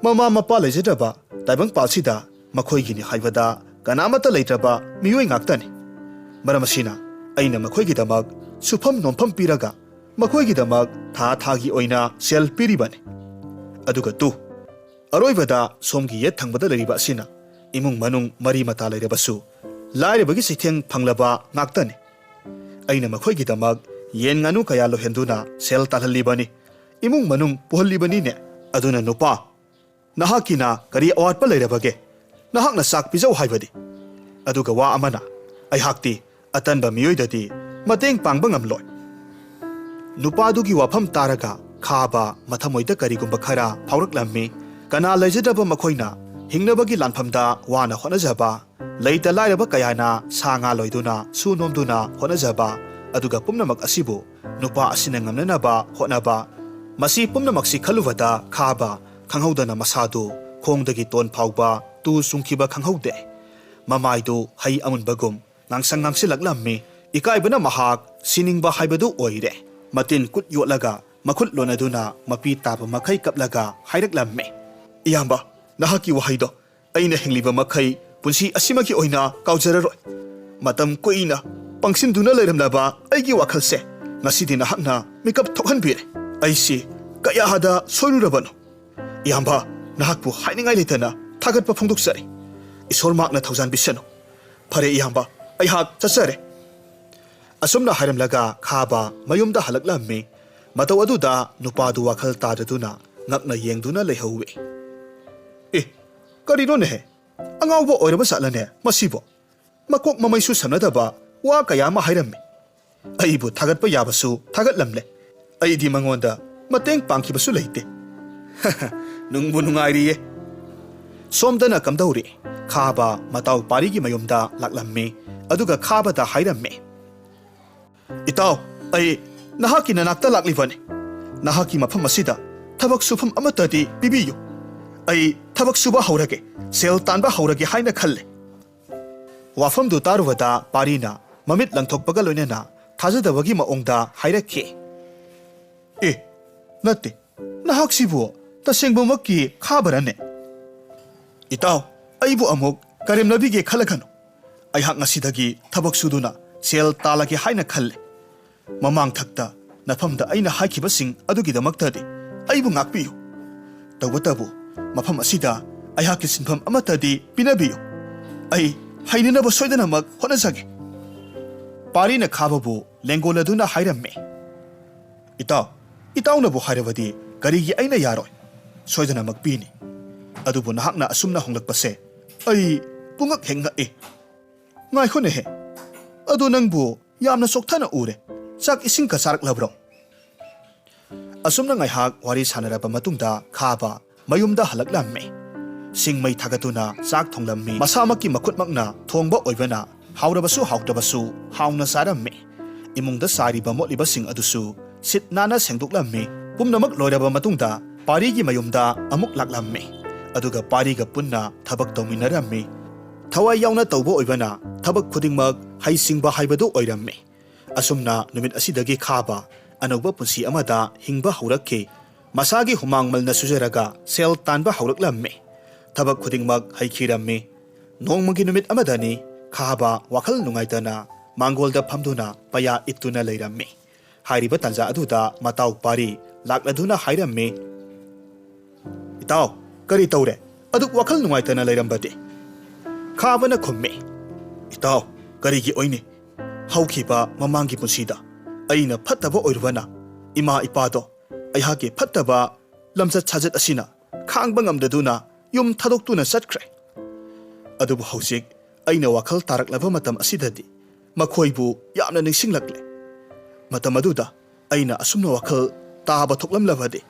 ꯃꯃꯥ ꯃꯄꯥ ꯂꯩꯖꯗ꯭ꯔꯕ ꯇꯥꯏꯕꯪꯄꯥꯜꯁꯤꯗ ꯃꯈꯣꯏꯒꯤꯅꯤ ꯍꯥꯏꯕꯗ ꯀꯅꯥꯃꯠꯇ ꯂꯩꯇ꯭ꯔꯕ ꯃꯤꯑꯣꯏ ꯉꯥꯛꯇꯅꯤ꯫ ꯃꯔꯝ ꯑꯁꯤꯅ ꯑꯩꯅ ꯃꯈꯣꯏꯒꯤꯗꯃꯛ ꯁꯨꯐꯝ ꯅꯣꯝꯐꯝ ꯄꯤꯔꯒ ꯃꯈꯣꯏꯒꯤꯗꯃꯛ ꯊꯥ ꯊꯥꯒꯤ ꯑꯣꯏꯅ ꯁꯦꯜ ꯄꯤꯔꯤꯕꯅꯤ꯫ ꯑꯗꯨꯒ ꯇꯨ, ꯑꯔꯣꯏꯕꯗ ꯁꯣꯝꯒꯤ ꯌꯦꯠ ꯊꯪꯕꯗ ꯂꯩꯔꯤꯕ ꯑꯁꯤꯅ ꯏꯃꯨꯡ ꯃꯅꯨꯡ ꯃꯔꯤ ꯃꯇꯥ ꯂꯩꯔꯕꯁꯨ ꯂꯥꯏꯔꯕꯒꯤ ꯆꯩꯊꯦꯡ ꯐꯪꯂꯕ ꯉꯥꯛꯇꯅꯤ꯫ ꯑꯩꯅ ꯃꯈꯣꯏꯒꯤꯗꯃꯛ ꯌꯦꯟ ꯉꯥꯅꯨ ꯀꯌꯥ ꯂꯣꯏꯍꯟꯗꯨꯅ ꯁꯦꯜ ꯇꯥꯜꯍꯜꯂꯤꯕꯅꯤ, ꯏꯃꯨꯡ ꯃꯅꯨꯡ ꯄꯨꯍꯜꯂꯤꯕꯅꯤꯅꯦ꯫ ꯑꯗꯨꯅ ꯅꯨꯄꯥ, ꯅꯍꯥꯛꯀꯤꯅ ꯀꯔꯤ ꯑꯋꯥꯠꯄ ꯂꯩꯔꯕꯒꯦ? ꯅꯍꯥꯛꯅ ꯆꯥꯛ ꯄꯤꯖꯧ ꯍꯥꯏꯕꯗꯤ? ꯑꯗꯨꯒ ꯋꯥ ꯑꯃꯅ, ꯑꯩꯍꯥꯛꯇꯤ ꯑꯇꯟꯕ ꯃꯤꯑꯣꯏꯗꯗꯤ ꯃꯇꯦꯡ ꯄꯥꯡꯕ ꯉꯝꯂꯣꯏ꯫ ꯅꯨꯄꯥꯗꯨꯒꯤ ꯋꯥꯐꯝ ꯇꯥꯔꯒ ꯈꯥꯕ ꯃꯊꯃꯣꯏꯗ ꯀꯔꯤꯒꯨꯝꯕ ꯈꯔ ꯐꯥꯎꯔꯛꯂꯝꯃꯤ꯫ ꯀꯅꯥ ꯂꯩꯖꯗ꯭ꯔꯕ ꯃꯈꯣꯏꯅ ꯍꯤꯡꯅꯕꯒꯤ ꯂꯥꯟꯐꯝꯗ ꯋꯥꯅ ꯍꯣꯠꯅꯖꯕ, ꯂꯩꯇ ꯂꯥꯏꯔꯕ ꯀꯌꯥꯅ ꯁꯥ ꯉꯥ ꯂꯣꯏꯗꯨꯅ ꯁꯨ ꯅꯣꯝꯗꯨꯅ ꯍꯣꯠꯅꯖꯕ, ꯑꯗꯨꯒ ꯄꯨꯝꯅꯃꯛ ꯑꯁꯤꯕꯨ ꯅꯨꯄꯥ ꯑꯁꯤꯅ ꯉꯝꯅꯅꯕ ꯍꯣꯠꯅꯕ, ꯃꯁꯤ ꯄꯨꯝꯅꯃꯛꯁꯤ ꯈꯜꯂꯨꯕꯗ ꯈꯥꯕ ꯈꯪꯍꯧꯗꯅ ꯃꯁꯥꯗꯨ ꯈꯣꯡꯗꯒꯤ ꯇꯣꯟ ꯐꯥꯎꯕ ꯇꯨ ꯆꯨꯡꯈꯤꯕ ꯈꯪꯍꯧꯗꯦ꯫ ꯃꯃꯥꯏꯗꯨ ꯍꯩ ꯑꯃꯨꯟꯕꯒꯨꯝ ꯉꯥꯡꯁꯪ ꯉꯥꯡꯁꯤꯜꯂꯛꯂꯝꯃꯤ꯫ ꯏꯀꯥꯏꯕꯅ ꯃꯍꯥꯛ ꯁꯤꯅꯤꯡꯕ ꯍꯥꯏꯕꯗꯨ ꯑꯣꯏꯔꯦ꯫ ꯃꯇꯤꯟ ꯀꯨꯠ ꯌꯣꯠꯂꯒ ꯃꯈꯨꯠ ꯂꯣꯟꯅꯗꯨꯅ ꯃꯄꯤ ꯇꯥꯕ ꯃꯈꯩ ꯀꯞꯂꯒ ꯍꯥꯏꯔꯛꯂꯝꯃꯤ, "ꯏꯌꯥꯝꯕ, ꯅꯍꯥꯛꯀꯤ ꯋꯥꯍꯩꯗꯣ ꯑꯩꯅ ꯍꯤꯡꯂꯤꯕ ꯃꯈꯩ ꯄꯨꯟꯁꯤ ꯑꯁꯤꯃꯛꯀꯤ ꯑꯣꯏꯅ ꯀꯥꯎꯖꯔꯔꯣꯏ꯫ ꯃꯇꯝ ꯀꯨꯏꯅ ꯄꯪꯁꯤꯟꯗꯨꯅ ꯂꯩꯔꯝꯂꯕ ꯑꯩꯒꯤ ꯋꯥꯈꯜꯁꯦ ꯉꯁꯤꯗꯤ ꯅꯍꯥꯛꯅ ꯃꯤꯀꯞ ꯊꯣꯛꯍꯟꯕꯤꯔꯦ꯫ ꯑꯩꯁꯤ ꯀꯌꯥꯗ ꯁꯣꯏꯔꯨꯔꯕꯅꯣ? ꯏꯌꯥꯝꯕ, ꯅꯍꯥꯛꯄꯨ ꯍꯥꯏꯅꯤꯡꯉꯥꯏ ꯂꯩꯇꯅ ꯊꯥꯒꯠꯄ ꯐꯣꯡꯗꯣꯛꯆꯔꯤ꯫ ꯏꯁꯣꯔ ꯃꯍꯥꯛꯅ ꯊꯧꯖꯥꯟꯕꯤꯁꯅꯨ꯫ ꯐꯔꯦ ꯏꯌꯥꯝꯕ, ꯑꯩꯍꯥꯛ ꯆꯠꯆꯔꯦ꯫" ꯑꯁꯨꯝꯅ ꯍꯥꯏꯔꯝꯂꯒ ꯈꯥꯕ ꯃꯌꯨꯝꯗ ꯍꯜꯂꯛꯂꯝꯃꯤ꯫ ꯃꯇꯧ ꯑꯗꯨꯗ ꯅꯨꯄꯥꯗꯨ ꯋꯥꯈꯜ ꯇꯥꯗꯗꯨꯅ ꯉꯛꯅ ꯌꯦꯡꯗꯨꯅ ꯂꯩꯍꯧꯏ꯫ "ꯑꯦ, ꯀꯔꯤꯅꯣꯅꯦꯍꯦ? ꯑꯉꯥꯎꯕ ꯑꯣꯏꯔꯕ ꯖꯥꯠꯂꯅꯦ ꯃꯁꯤꯕꯣ? ꯃꯀꯣꯛ ꯃꯃꯩꯁꯨ ꯁꯝꯅꯗꯕ ꯋꯥ ꯀꯌꯥ ꯑꯃ ꯍꯥꯏꯔꯝꯃꯤ꯫ ꯑꯩꯕꯨ ꯊꯥꯒꯠꯄ ꯌꯥꯕꯁꯨ ꯊꯥꯒꯠꯂꯝꯂꯦ꯫ ꯑꯩꯗꯤ ꯃꯉꯣꯟꯗ ꯃꯇꯦꯡ ꯄꯥꯡꯈꯤꯕꯁꯨ ꯂꯩꯇꯦ꯫" "ꯅꯨꯡꯕꯨ ꯅꯨꯡꯉꯥꯏꯔꯤꯌꯦ꯫" ꯁꯣꯝꯗꯅ ꯀꯝꯗꯧꯔꯤ? ꯈꯥꯕ ꯃꯇꯥꯎ ꯄꯥꯔꯤꯒꯤ ꯃꯌꯨꯝꯗ ꯂꯥꯛꯂꯝꯃꯤ꯫ ꯑꯗꯨꯒ ꯈꯥꯕꯗ ꯍꯥꯏꯔꯝꯃꯤ, "ꯏꯇꯥꯎ, ꯑꯩ ꯅꯍꯥꯛꯀꯤ ꯅꯅꯥꯛꯇ ꯂꯥꯛꯂꯤꯕꯅꯤ꯫ ꯅꯍꯥꯛꯀꯤ ꯃꯐꯝ ꯑꯁꯤꯗ ꯊꯕꯛ ꯁꯨꯐꯝ ꯑꯃꯠꯇꯗꯤ ꯄꯤꯕꯤꯌꯨ꯫ ꯑꯩ ꯊꯕꯛ ꯁꯨꯕ ꯍꯧꯔꯒꯦ, ꯁꯦꯜ ꯇꯥꯟꯕ ꯍꯧꯔꯒꯦ ꯍꯥꯏꯅ ꯈꯜꯂꯦ꯫" ꯋꯥꯐꯝꯗꯨ ꯇꯥꯔꯨꯕꯗ ꯄꯥꯔꯤꯅ ꯃꯃꯤꯠ ꯂꯪꯊꯣꯛꯄꯒ ꯂꯣꯏꯅꯅ ꯊꯥꯖꯗꯕꯒꯤ ꯃꯑꯣꯡꯗ ꯍꯥꯏꯔꯛꯈꯤ, "ꯑꯦ, ꯅꯠꯇꯦ, ꯅꯍꯥꯛꯁꯤꯕꯨ ꯇꯁꯦꯡꯕꯃꯛꯀꯤ ꯈꯥꯕꯔꯅꯦ?" "ꯏꯇꯥꯎ, ꯑꯩꯕꯨ ꯑꯃꯨꯛ ꯀꯔꯦꯝꯅꯕꯤꯒꯦ ꯈꯜꯂꯒꯅꯨ꯫ ꯑꯩꯍꯥꯛ ꯉꯁꯤꯗꯒꯤ ꯊꯕꯛ ꯁꯨꯗꯨꯅ ꯁꯦꯜ ꯇꯥꯜꯂꯒꯦ ꯍꯥꯏꯅ ꯈꯜꯂꯦ꯫ ꯃꯃꯥꯡ ꯊꯛꯇ ꯅꯐꯝꯗ ꯑꯩꯅ ꯍꯥꯏꯈꯤꯕꯁꯤꯡ ꯑꯗꯨꯒꯤꯗꯃꯛꯇꯗꯤ ꯑꯩꯕꯨ ꯉꯥꯛꯄꯤꯌꯨ꯫ ꯇꯧꯕꯇꯕꯨ ꯃꯐꯝ ꯑꯁꯤꯗ ꯑꯩꯍꯥꯛꯀꯤ ꯁꯤꯟꯐꯝ ꯑꯃꯠꯇꯗꯤ ꯄꯤꯅꯕꯤꯌꯨ꯫ ꯑꯩ ꯍꯩꯅꯅꯕ ꯁꯣꯏꯗꯅꯃꯛ ꯍꯣꯠꯅꯖꯒꯦ꯫ ꯄꯥꯔꯤꯅ ꯈꯥꯕꯕꯨ ꯂꯦꯡꯒꯣꯜꯂꯗꯨꯅ ꯍꯥꯏꯔꯝꯃꯤ, "ꯏꯇꯥꯎ, ꯏꯇꯥꯎꯅꯕꯨ ꯍꯥꯏꯔꯕꯗꯤ ꯀꯔꯤꯒꯤ ꯑꯩꯅ ꯌꯥꯔꯣꯏ? ꯁꯣꯏꯗꯅꯃꯛ ꯄꯤꯅꯤ꯫ ꯑꯗꯨꯕꯨ ꯅꯍꯥꯛꯅ ꯑꯁꯨꯝꯅ ꯍꯣꯡꯂꯛꯄꯁꯦ ꯑꯩ ꯄꯨꯡꯉꯛ ꯍꯦꯛ ꯉꯛꯏ꯫ ꯉꯥꯏꯈꯣꯅꯦꯍꯦ, ꯑꯗꯣ ꯅꯪꯕꯨ ꯌꯥꯝꯅ ꯆꯣꯛꯊꯅ ꯎꯔꯦ꯫ ꯆꯥꯛ ꯏꯁꯤꯡꯒ ꯆꯥꯔꯛꯂꯕ꯭ꯔꯣ?" ꯑꯁꯨꯝꯅ ꯉꯥꯏꯍꯥꯛ ꯋꯥꯔꯤ ꯁꯥꯟꯅꯔꯕ ꯃꯇꯨꯡꯗ ꯈꯥꯕ ꯃꯌꯨꯝꯗ ꯍꯜꯂꯛꯂꯝꯃꯤ꯫ ꯁꯤꯡ ꯃꯩ ꯊꯥꯒꯠꯇꯨꯅ ꯆꯥꯛ ꯊꯣꯡꯂꯝꯃꯤ꯫ ꯃꯁꯥꯃꯛꯀꯤ ꯃꯈꯨꯠꯃꯛꯅ ꯊꯣꯡꯕ ꯑꯣꯏꯕꯅ ꯍꯥꯎꯔꯕꯁꯨ ꯍꯥꯎꯇꯕꯁꯨ ꯍꯥꯎꯅ ꯆꯥꯔꯝꯃꯤ꯫ ꯏꯃꯨꯡꯗ ꯆꯥꯏꯔꯤꯕ ꯃꯣꯠꯂꯤꯕꯁꯤꯡ ꯑꯗꯨꯁꯨ ꯁꯤꯠ ꯅꯥꯟꯅ ꯁꯦꯡꯗꯣꯛꯂꯝꯃꯤ꯫ ꯄꯨꯝꯅꯃꯛ ꯂꯣꯏꯔꯕ ꯃꯇꯨꯡꯗ ꯄꯥꯔꯤꯒꯤ ꯃꯌꯨꯝꯗ ꯑꯃꯨꯛ ꯂꯥꯛꯂꯝꯃꯤ꯫ ꯑꯗꯨꯒ ꯄꯥꯔꯤꯒ ꯄꯨꯟꯅ ꯊꯕꯛ ꯇꯧꯃꯤꯟꯅꯔꯝꯃꯤ꯫ ꯊꯋꯥꯏ ꯌꯥꯎꯅ ꯇꯧꯕ ꯑꯣꯏꯕꯅ ꯊꯕꯛ ꯈꯨꯗꯤꯡꯃꯛ ꯍꯩꯁꯤꯡꯕ ꯍꯥꯏꯕꯗꯨ ꯑꯣꯏꯔꯝꯃꯤ꯫ ꯑꯁꯨꯝꯅ ꯅꯨꯃꯤꯠ ꯑꯁꯤꯗꯒꯤ ꯈꯥꯕ ꯑꯅꯧꯕ ꯄꯨꯟꯁꯤ ꯑꯃꯗ ꯍꯤꯡꯕ ꯍꯧꯔꯛꯈꯤ꯫ ꯃꯁꯥꯒꯤ ꯍꯨꯃꯥꯡ ꯃꯜꯅ ꯁꯨꯖꯔꯒ ꯁꯦꯜ ꯇꯥꯟꯕ ꯍꯧꯔꯛꯂꯝꯃꯤ꯫ ꯊꯕꯛ ꯈꯨꯗꯤꯡꯃꯛ ꯍꯩꯈꯤꯔꯝꯃꯤ꯫ ꯅꯣꯡꯃꯒꯤ ꯅꯨꯃꯤꯠ ꯑꯃꯗꯅꯤ ꯈꯥꯕ ꯋꯥꯈꯜ ꯅꯨꯡꯉꯥꯏꯇꯅ ꯃꯥꯡꯒꯣꯜꯗ ꯐꯝꯗꯨꯅ ꯄꯩꯌꯥ ꯏꯠꯇꯨꯅ ꯂꯩꯔꯝꯃꯤ꯫ ꯍꯥꯏꯔꯤꯕ ꯇꯥꯟꯖꯥ ꯑꯗꯨꯗ ꯃꯇꯥꯎ ꯄꯥꯔꯤ ꯂꯥꯛꯂꯗꯨꯅ ꯍꯥꯏꯔꯝꯃꯤ, "ꯏꯇꯥꯎ, ꯀꯔꯤ ꯇꯧꯔꯦ? ꯑꯗꯨꯛ ꯋꯥꯈꯜ ꯅꯨꯡꯉꯥꯏꯇꯅ ꯂꯩꯔꯝꯕꯗꯤ?" ꯈꯥꯕꯅ ꯈꯨꯝꯃꯤ, "ꯏꯇꯥꯎ, ꯀꯔꯤꯒꯤ ꯑꯣꯏꯅꯤ? ꯍꯧꯈꯤꯕ ꯃꯃꯥꯡꯒꯤ ꯄꯨꯟꯁꯤꯗ ꯑꯩꯅ ꯐꯠꯇꯕ ꯑꯣꯏꯔꯨꯕꯅ ꯏꯃꯥ ꯏꯄꯥꯗꯣ ꯑꯩꯍꯥꯛꯀꯤ ꯐꯠꯇꯕ ꯂꯝꯆꯠ ꯁꯥꯖꯠ ꯑꯁꯤꯅ ꯈꯥꯡꯕ ꯉꯝꯗꯗꯨꯅ ꯌꯨꯝ ꯊꯥꯗꯣꯛꯇꯨꯅ ꯆꯠꯈ꯭ꯔꯦ꯫ ꯑꯗꯨꯕꯨ ꯍꯧꯖꯤꯛ ꯑꯩꯅ ꯋꯥꯈꯜ ꯇꯥꯔꯛꯂꯕ ꯃꯇꯝ ꯑꯁꯤꯗꯗꯤ ꯃꯈꯣꯏꯕꯨ ꯌꯥꯝꯅ ꯅꯤꯡꯁꯤꯡꯂꯛꯂꯦ꯫ ꯃꯇꯝ ꯑꯗꯨꯗ ꯑꯩꯅ ꯑꯁꯨꯝꯅ ꯋꯥꯈꯜ ꯇꯥꯕ ꯊꯣꯛꯂꯝꯂꯕꯗꯤ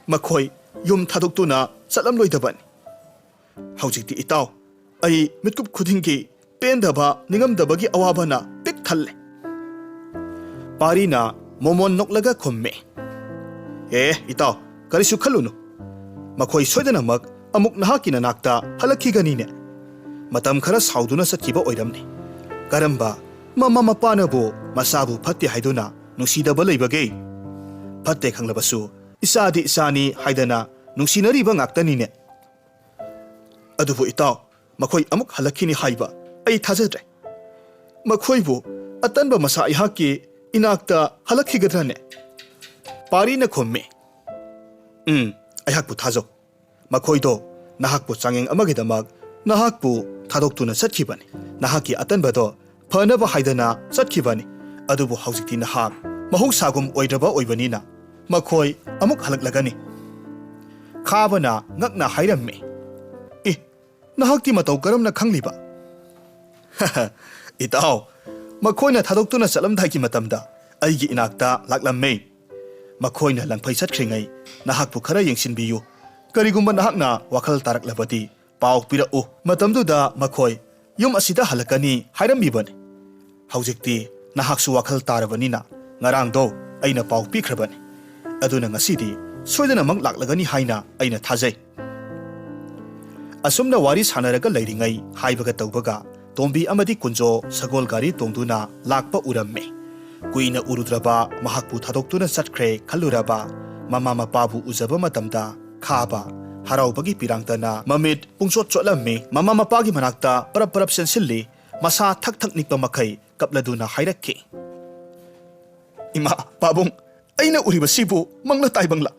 ꯃꯈꯣꯏ ꯌꯨꯝ ꯊꯥꯗꯣꯛꯇꯨꯅ ꯆꯠꯂꯝꯂꯣꯏꯗꯕꯅꯤ꯫ ꯍꯧꯖꯤꯛꯇꯤ ꯏꯇꯥꯎ, ꯑꯩ ꯃꯤꯠꯀꯨꯞ ꯈꯨꯗꯤꯡꯒꯤ ꯄꯦꯟꯗꯕ, ꯅꯤꯡꯉꯝꯗꯕꯒꯤ ꯑꯋꯥꯕꯅ ꯄꯤꯛ ꯊꯜꯂꯦ꯫" ꯄꯥꯔꯤꯅ ꯃꯣꯃꯣꯟ ꯅꯣꯛꯂꯒ ꯈꯨꯝꯃꯤ, "ꯑꯦ ꯏꯇꯥꯎ, ꯀꯔꯤꯁꯨ ꯈꯜꯂꯨꯅꯨ꯫ ꯃꯈꯣꯏ ꯁꯣꯏꯗꯅꯃꯛ ꯑꯃꯨꯛ ꯅꯍꯥꯛꯀꯤ ꯅꯅꯥꯛꯇ ꯍꯜꯂꯛꯈꯤꯒꯅꯤꯅꯦ꯫ ꯃꯇꯝ ꯈꯔ ꯁꯥꯎꯗꯨꯅ ꯆꯠꯈꯤꯕ ꯑꯣꯏꯔꯝꯅꯤ꯫ ꯀꯔꯝꯕ ꯃꯃꯥ ꯃꯄꯥꯅꯕꯨ ꯃꯆꯥꯕꯨ ꯐꯠꯇꯦ ꯍꯥꯏꯗꯨꯅ ꯅꯨꯡꯁꯤꯗꯕ ꯂꯩꯕꯒꯦ? ꯐꯠꯇꯦ ꯈꯪꯂꯕꯁꯨ ꯏꯆꯥꯗꯤ ꯏꯆꯥꯅꯤ ꯍꯥꯏꯗꯅ ꯅꯨꯡꯁꯤꯅꯔꯤꯕ ꯉꯥꯛꯇꯅꯤꯅꯦ꯫ ꯑꯗꯨꯕꯨ ꯏꯇꯥꯎ, ꯃꯈꯣꯏ ꯑꯃꯨꯛ ꯍꯜꯂꯛꯈꯤꯅꯤ ꯍꯥꯏꯕ ꯑꯩ ꯊꯥꯖꯗ꯭ꯔꯦ꯫ ꯃꯈꯣꯏꯕꯨ ꯑꯇꯟꯕ ꯃꯁꯥ ꯑꯩꯍꯥꯛꯀꯤ ꯏꯅꯥꯛꯇ ꯍꯜꯂꯛꯈꯤꯒꯗ꯭ꯔꯅꯦ?" ꯄꯥꯔꯤꯅ ꯈꯨꯝꯃꯤ, "ꯎꯝ, ꯑꯩꯍꯥꯛꯄꯨ ꯊꯥꯖꯧ꯫ ꯃꯈꯣꯏꯗꯣ ꯅꯍꯥꯛꯄꯨ ꯆꯥꯡꯌꯦꯡ ꯑꯃꯒꯤꯗꯃꯛ ꯅꯍꯥꯛꯄꯨ ꯊꯥꯗꯣꯛꯇꯨꯅ ꯆꯠꯈꯤꯕꯅꯤ꯫ ꯅꯍꯥꯛꯀꯤ ꯑꯇꯟꯕꯗꯣ ꯐꯅꯕ ꯍꯥꯏꯗꯅ ꯆꯠꯈꯤꯕꯅꯤ꯫ ꯑꯗꯨꯕꯨ ꯍꯧꯖꯤꯛꯇꯤ ꯅꯍꯥꯛ ꯃꯍꯧꯁꯥꯒꯨꯝ ꯑꯣꯏꯗ꯭ꯔꯕ ꯑꯣꯏꯕꯅꯤꯅ ꯃꯈꯣꯏ ꯑꯃꯨꯛ ꯍꯜꯂꯛꯂꯒꯅꯤ꯫" ꯈꯥꯕꯅ ꯉꯛꯅ ꯍꯥꯏꯔꯝꯃꯤ, "ꯏ, ꯅꯍꯥꯛꯇꯤ ꯃꯇꯧ ꯀꯔꯝꯅ ꯈꯪꯂꯤꯕ?" "ꯏꯇꯥꯎ, ꯃꯈꯣꯏꯅ ꯊꯥꯗꯣꯛꯇꯨꯅ ꯆꯠꯂꯝꯗꯥꯏꯒꯤ ꯃꯇꯝꯗ ꯑꯩꯒꯤ ꯏꯅꯥꯛꯇ ꯂꯥꯛꯂꯝꯃꯦ꯫ ꯃꯈꯣꯏꯅ ꯂꯪꯐꯩ ꯆꯠꯈ꯭ꯔꯤꯉꯩ ꯅꯍꯥꯛꯄꯨ ꯈꯔ ꯌꯦꯡꯁꯤꯟꯕꯤꯌꯨ꯫ ꯀꯔꯤꯒꯨꯝꯕ ꯅꯍꯥꯛꯅ ꯋꯥꯈꯜ ꯇꯥꯔꯛꯂꯕꯗꯤ ꯄꯥꯎ ꯄꯤꯔꯛꯎ꯫ ꯃꯇꯝꯗꯨꯗ ꯃꯈꯣꯏ ꯌꯨꯝ ꯑꯁꯤꯗ ꯍꯜꯂꯛꯀꯅꯤ ꯍꯥꯏꯔꯝꯃꯤꯕꯅꯤ꯫ ꯍꯧꯖꯤꯛꯇꯤ ꯅꯍꯥꯛꯁꯨ ꯋꯥꯈꯜ ꯇꯥꯔꯕꯅꯤꯅ ꯉꯔꯥꯡꯗꯣ ꯑꯩꯅ ꯄꯥꯎ ꯄꯤꯈ꯭ꯔꯕꯅꯤ꯫ ꯑꯗꯨꯅ ꯉꯁꯤꯗꯤ ꯁꯣꯏꯗꯅꯃꯛ ꯂꯥꯛꯂꯒꯅꯤ ꯍꯥꯏꯅ ꯑꯩꯅ ꯊꯥꯖꯩ꯫" ꯑꯁꯨꯝꯅ ꯋꯥꯔꯤ ꯁꯥꯟꯅꯔꯒ ꯂꯩꯔꯤꯉꯩ ꯍꯥꯏꯕꯒ ꯇꯧꯕꯒ ꯇꯣꯝꯕꯤ ꯑꯃꯗꯤ ꯀꯨꯟꯖꯣ ꯁꯒꯣꯜ ꯒꯥꯔꯤ ꯇꯣꯡꯗꯨꯅ ꯂꯥꯛꯄ ꯎꯔꯝꯃꯤ꯫ ꯀꯨꯏꯅ ꯎꯔꯨꯗ꯭ꯔꯕ ꯃꯍꯥꯛꯄꯨ ꯊꯥꯗꯣꯛꯇꯨꯅ ꯆꯠꯈ꯭ꯔꯦ ꯈꯜꯂꯨꯔꯕ ꯃꯃꯥ ꯃꯄꯥꯕꯨ ꯎꯖꯕ ꯃꯇꯝꯗ ꯈꯥꯕ ꯍꯔꯥꯎꯕꯒꯤ ꯄꯤꯔꯥꯡꯇꯅ ꯃꯃꯤꯠ ꯄꯨꯡꯆꯣꯠ ꯆꯣꯠꯂꯝꯃꯤ꯫ ꯃꯃꯥ ꯃꯄꯥꯒꯤ ꯃꯅꯥꯛꯇ ꯄꯔꯞ ꯄꯔꯞ ꯆꯦꯟꯁꯤꯜꯂꯤ꯫ ꯃꯁꯥ ꯊꯛ ꯊꯛ ꯅꯤꯛꯄ ꯃꯈꯩ ꯀꯞꯂꯗꯨꯅ ꯍꯥꯏꯔꯛꯈꯤ, "ꯏꯃꯥ, ꯄꯥꯕꯨꯡ, ꯑꯩꯅ ꯎꯔꯤꯕꯁꯤꯕꯨ ꯃꯪꯂ ꯇꯥꯏꯕꯪꯂ?"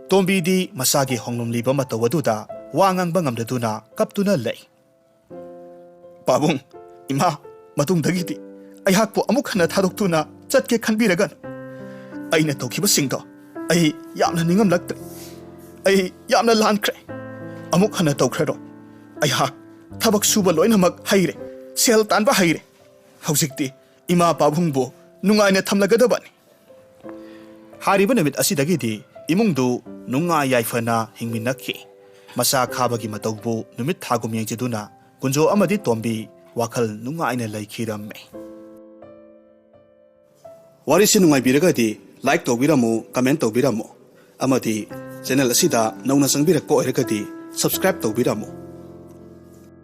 ꯇꯣꯝꯕꯤꯗꯤ ꯃꯁꯥꯒꯤ ꯍꯣꯡꯂꯝꯂꯤꯕ ꯃꯇꯧ ꯑꯗꯨꯗ ꯋꯥ ꯉꯥꯡꯕ ꯉꯝꯗꯗꯨꯅ ꯀꯞꯇꯨꯅ ꯂꯩ꯫ "ꯄꯥꯕꯨꯡ, ꯏꯃꯥ, ꯃꯇꯨꯡꯗꯒꯤꯗꯤ ꯑꯩꯍꯥꯛꯄꯨ ꯑꯃꯨꯛ ꯍꯟꯅ ꯊꯥꯗꯣꯛꯇꯨꯅ ꯆꯠꯀꯦ ꯈꯟꯕꯤꯔꯒꯅꯨ꯫ ꯑꯩꯅ ꯇꯧꯈꯤꯕꯁꯤꯡꯗꯣ ꯑꯩ ꯌꯥꯝꯅ ꯅꯤꯡꯉꯝꯂꯛꯇ꯭ꯔꯦ꯫ ꯑꯩ ꯌꯥꯝꯅ ꯂꯥꯟꯈ꯭ꯔꯦ꯫ ꯑꯃꯨꯛ ꯍꯟꯅ ꯇꯧꯈ꯭ꯔꯔꯣꯏ꯫ ꯑꯩꯍꯥꯛ ꯊꯕꯛ ꯁꯨꯕ ꯂꯣꯏꯅꯃꯛ ꯍꯩꯔꯦ, ꯁꯦꯜ ꯇꯥꯟꯕ ꯍꯩꯔꯦ꯫ ꯍꯧꯖꯤꯛꯇꯤ ꯏꯃꯥ ꯄꯥꯕꯨꯡꯕꯨ ꯅꯨꯡꯉꯥꯏꯅ ꯊꯝꯂꯒꯗꯕꯅꯤ꯫" ꯍꯥꯏꯔꯤꯕ ꯅꯨꯃꯤꯠ ꯑꯁꯤꯗꯒꯤꯗꯤ ꯏꯃꯨꯡꯗꯨ ꯅꯨꯡꯉꯥꯏ ꯌꯥꯏꯐꯅ ꯍꯤꯡꯃꯤꯟꯅꯈꯤ꯫ ꯃꯁꯥ ꯈꯥꯕꯒꯤ ꯃꯇꯧꯕꯨ ꯅꯨꯃꯤꯠ ꯊꯥꯒꯨꯝ ꯌꯦꯡꯖꯗꯨꯅ ꯀꯨꯟꯖꯣ ꯑꯃꯗꯤ ꯇꯣꯝꯕꯤ ꯋꯥꯈꯜ ꯅꯨꯡꯉꯥꯏꯅ ꯂꯩꯈꯤꯔꯝꯃꯤ꯫ ꯋꯥꯔꯤꯁꯤ ꯅꯨꯡꯉꯥꯏꯕꯤꯔꯒꯗꯤ like ꯇꯧꯕꯤꯔꯝꯃꯨ, comment ꯇꯧꯕꯤꯔꯝꯃꯨ, ꯑꯃꯗꯤ channel ꯑꯁꯤꯗ ꯅꯧꯅ ꯆꯪꯕꯤꯔꯛꯄ ꯑꯣꯏꯔꯒꯗꯤ subscribe ꯇꯧꯕꯤꯔꯝꯃꯨ꯫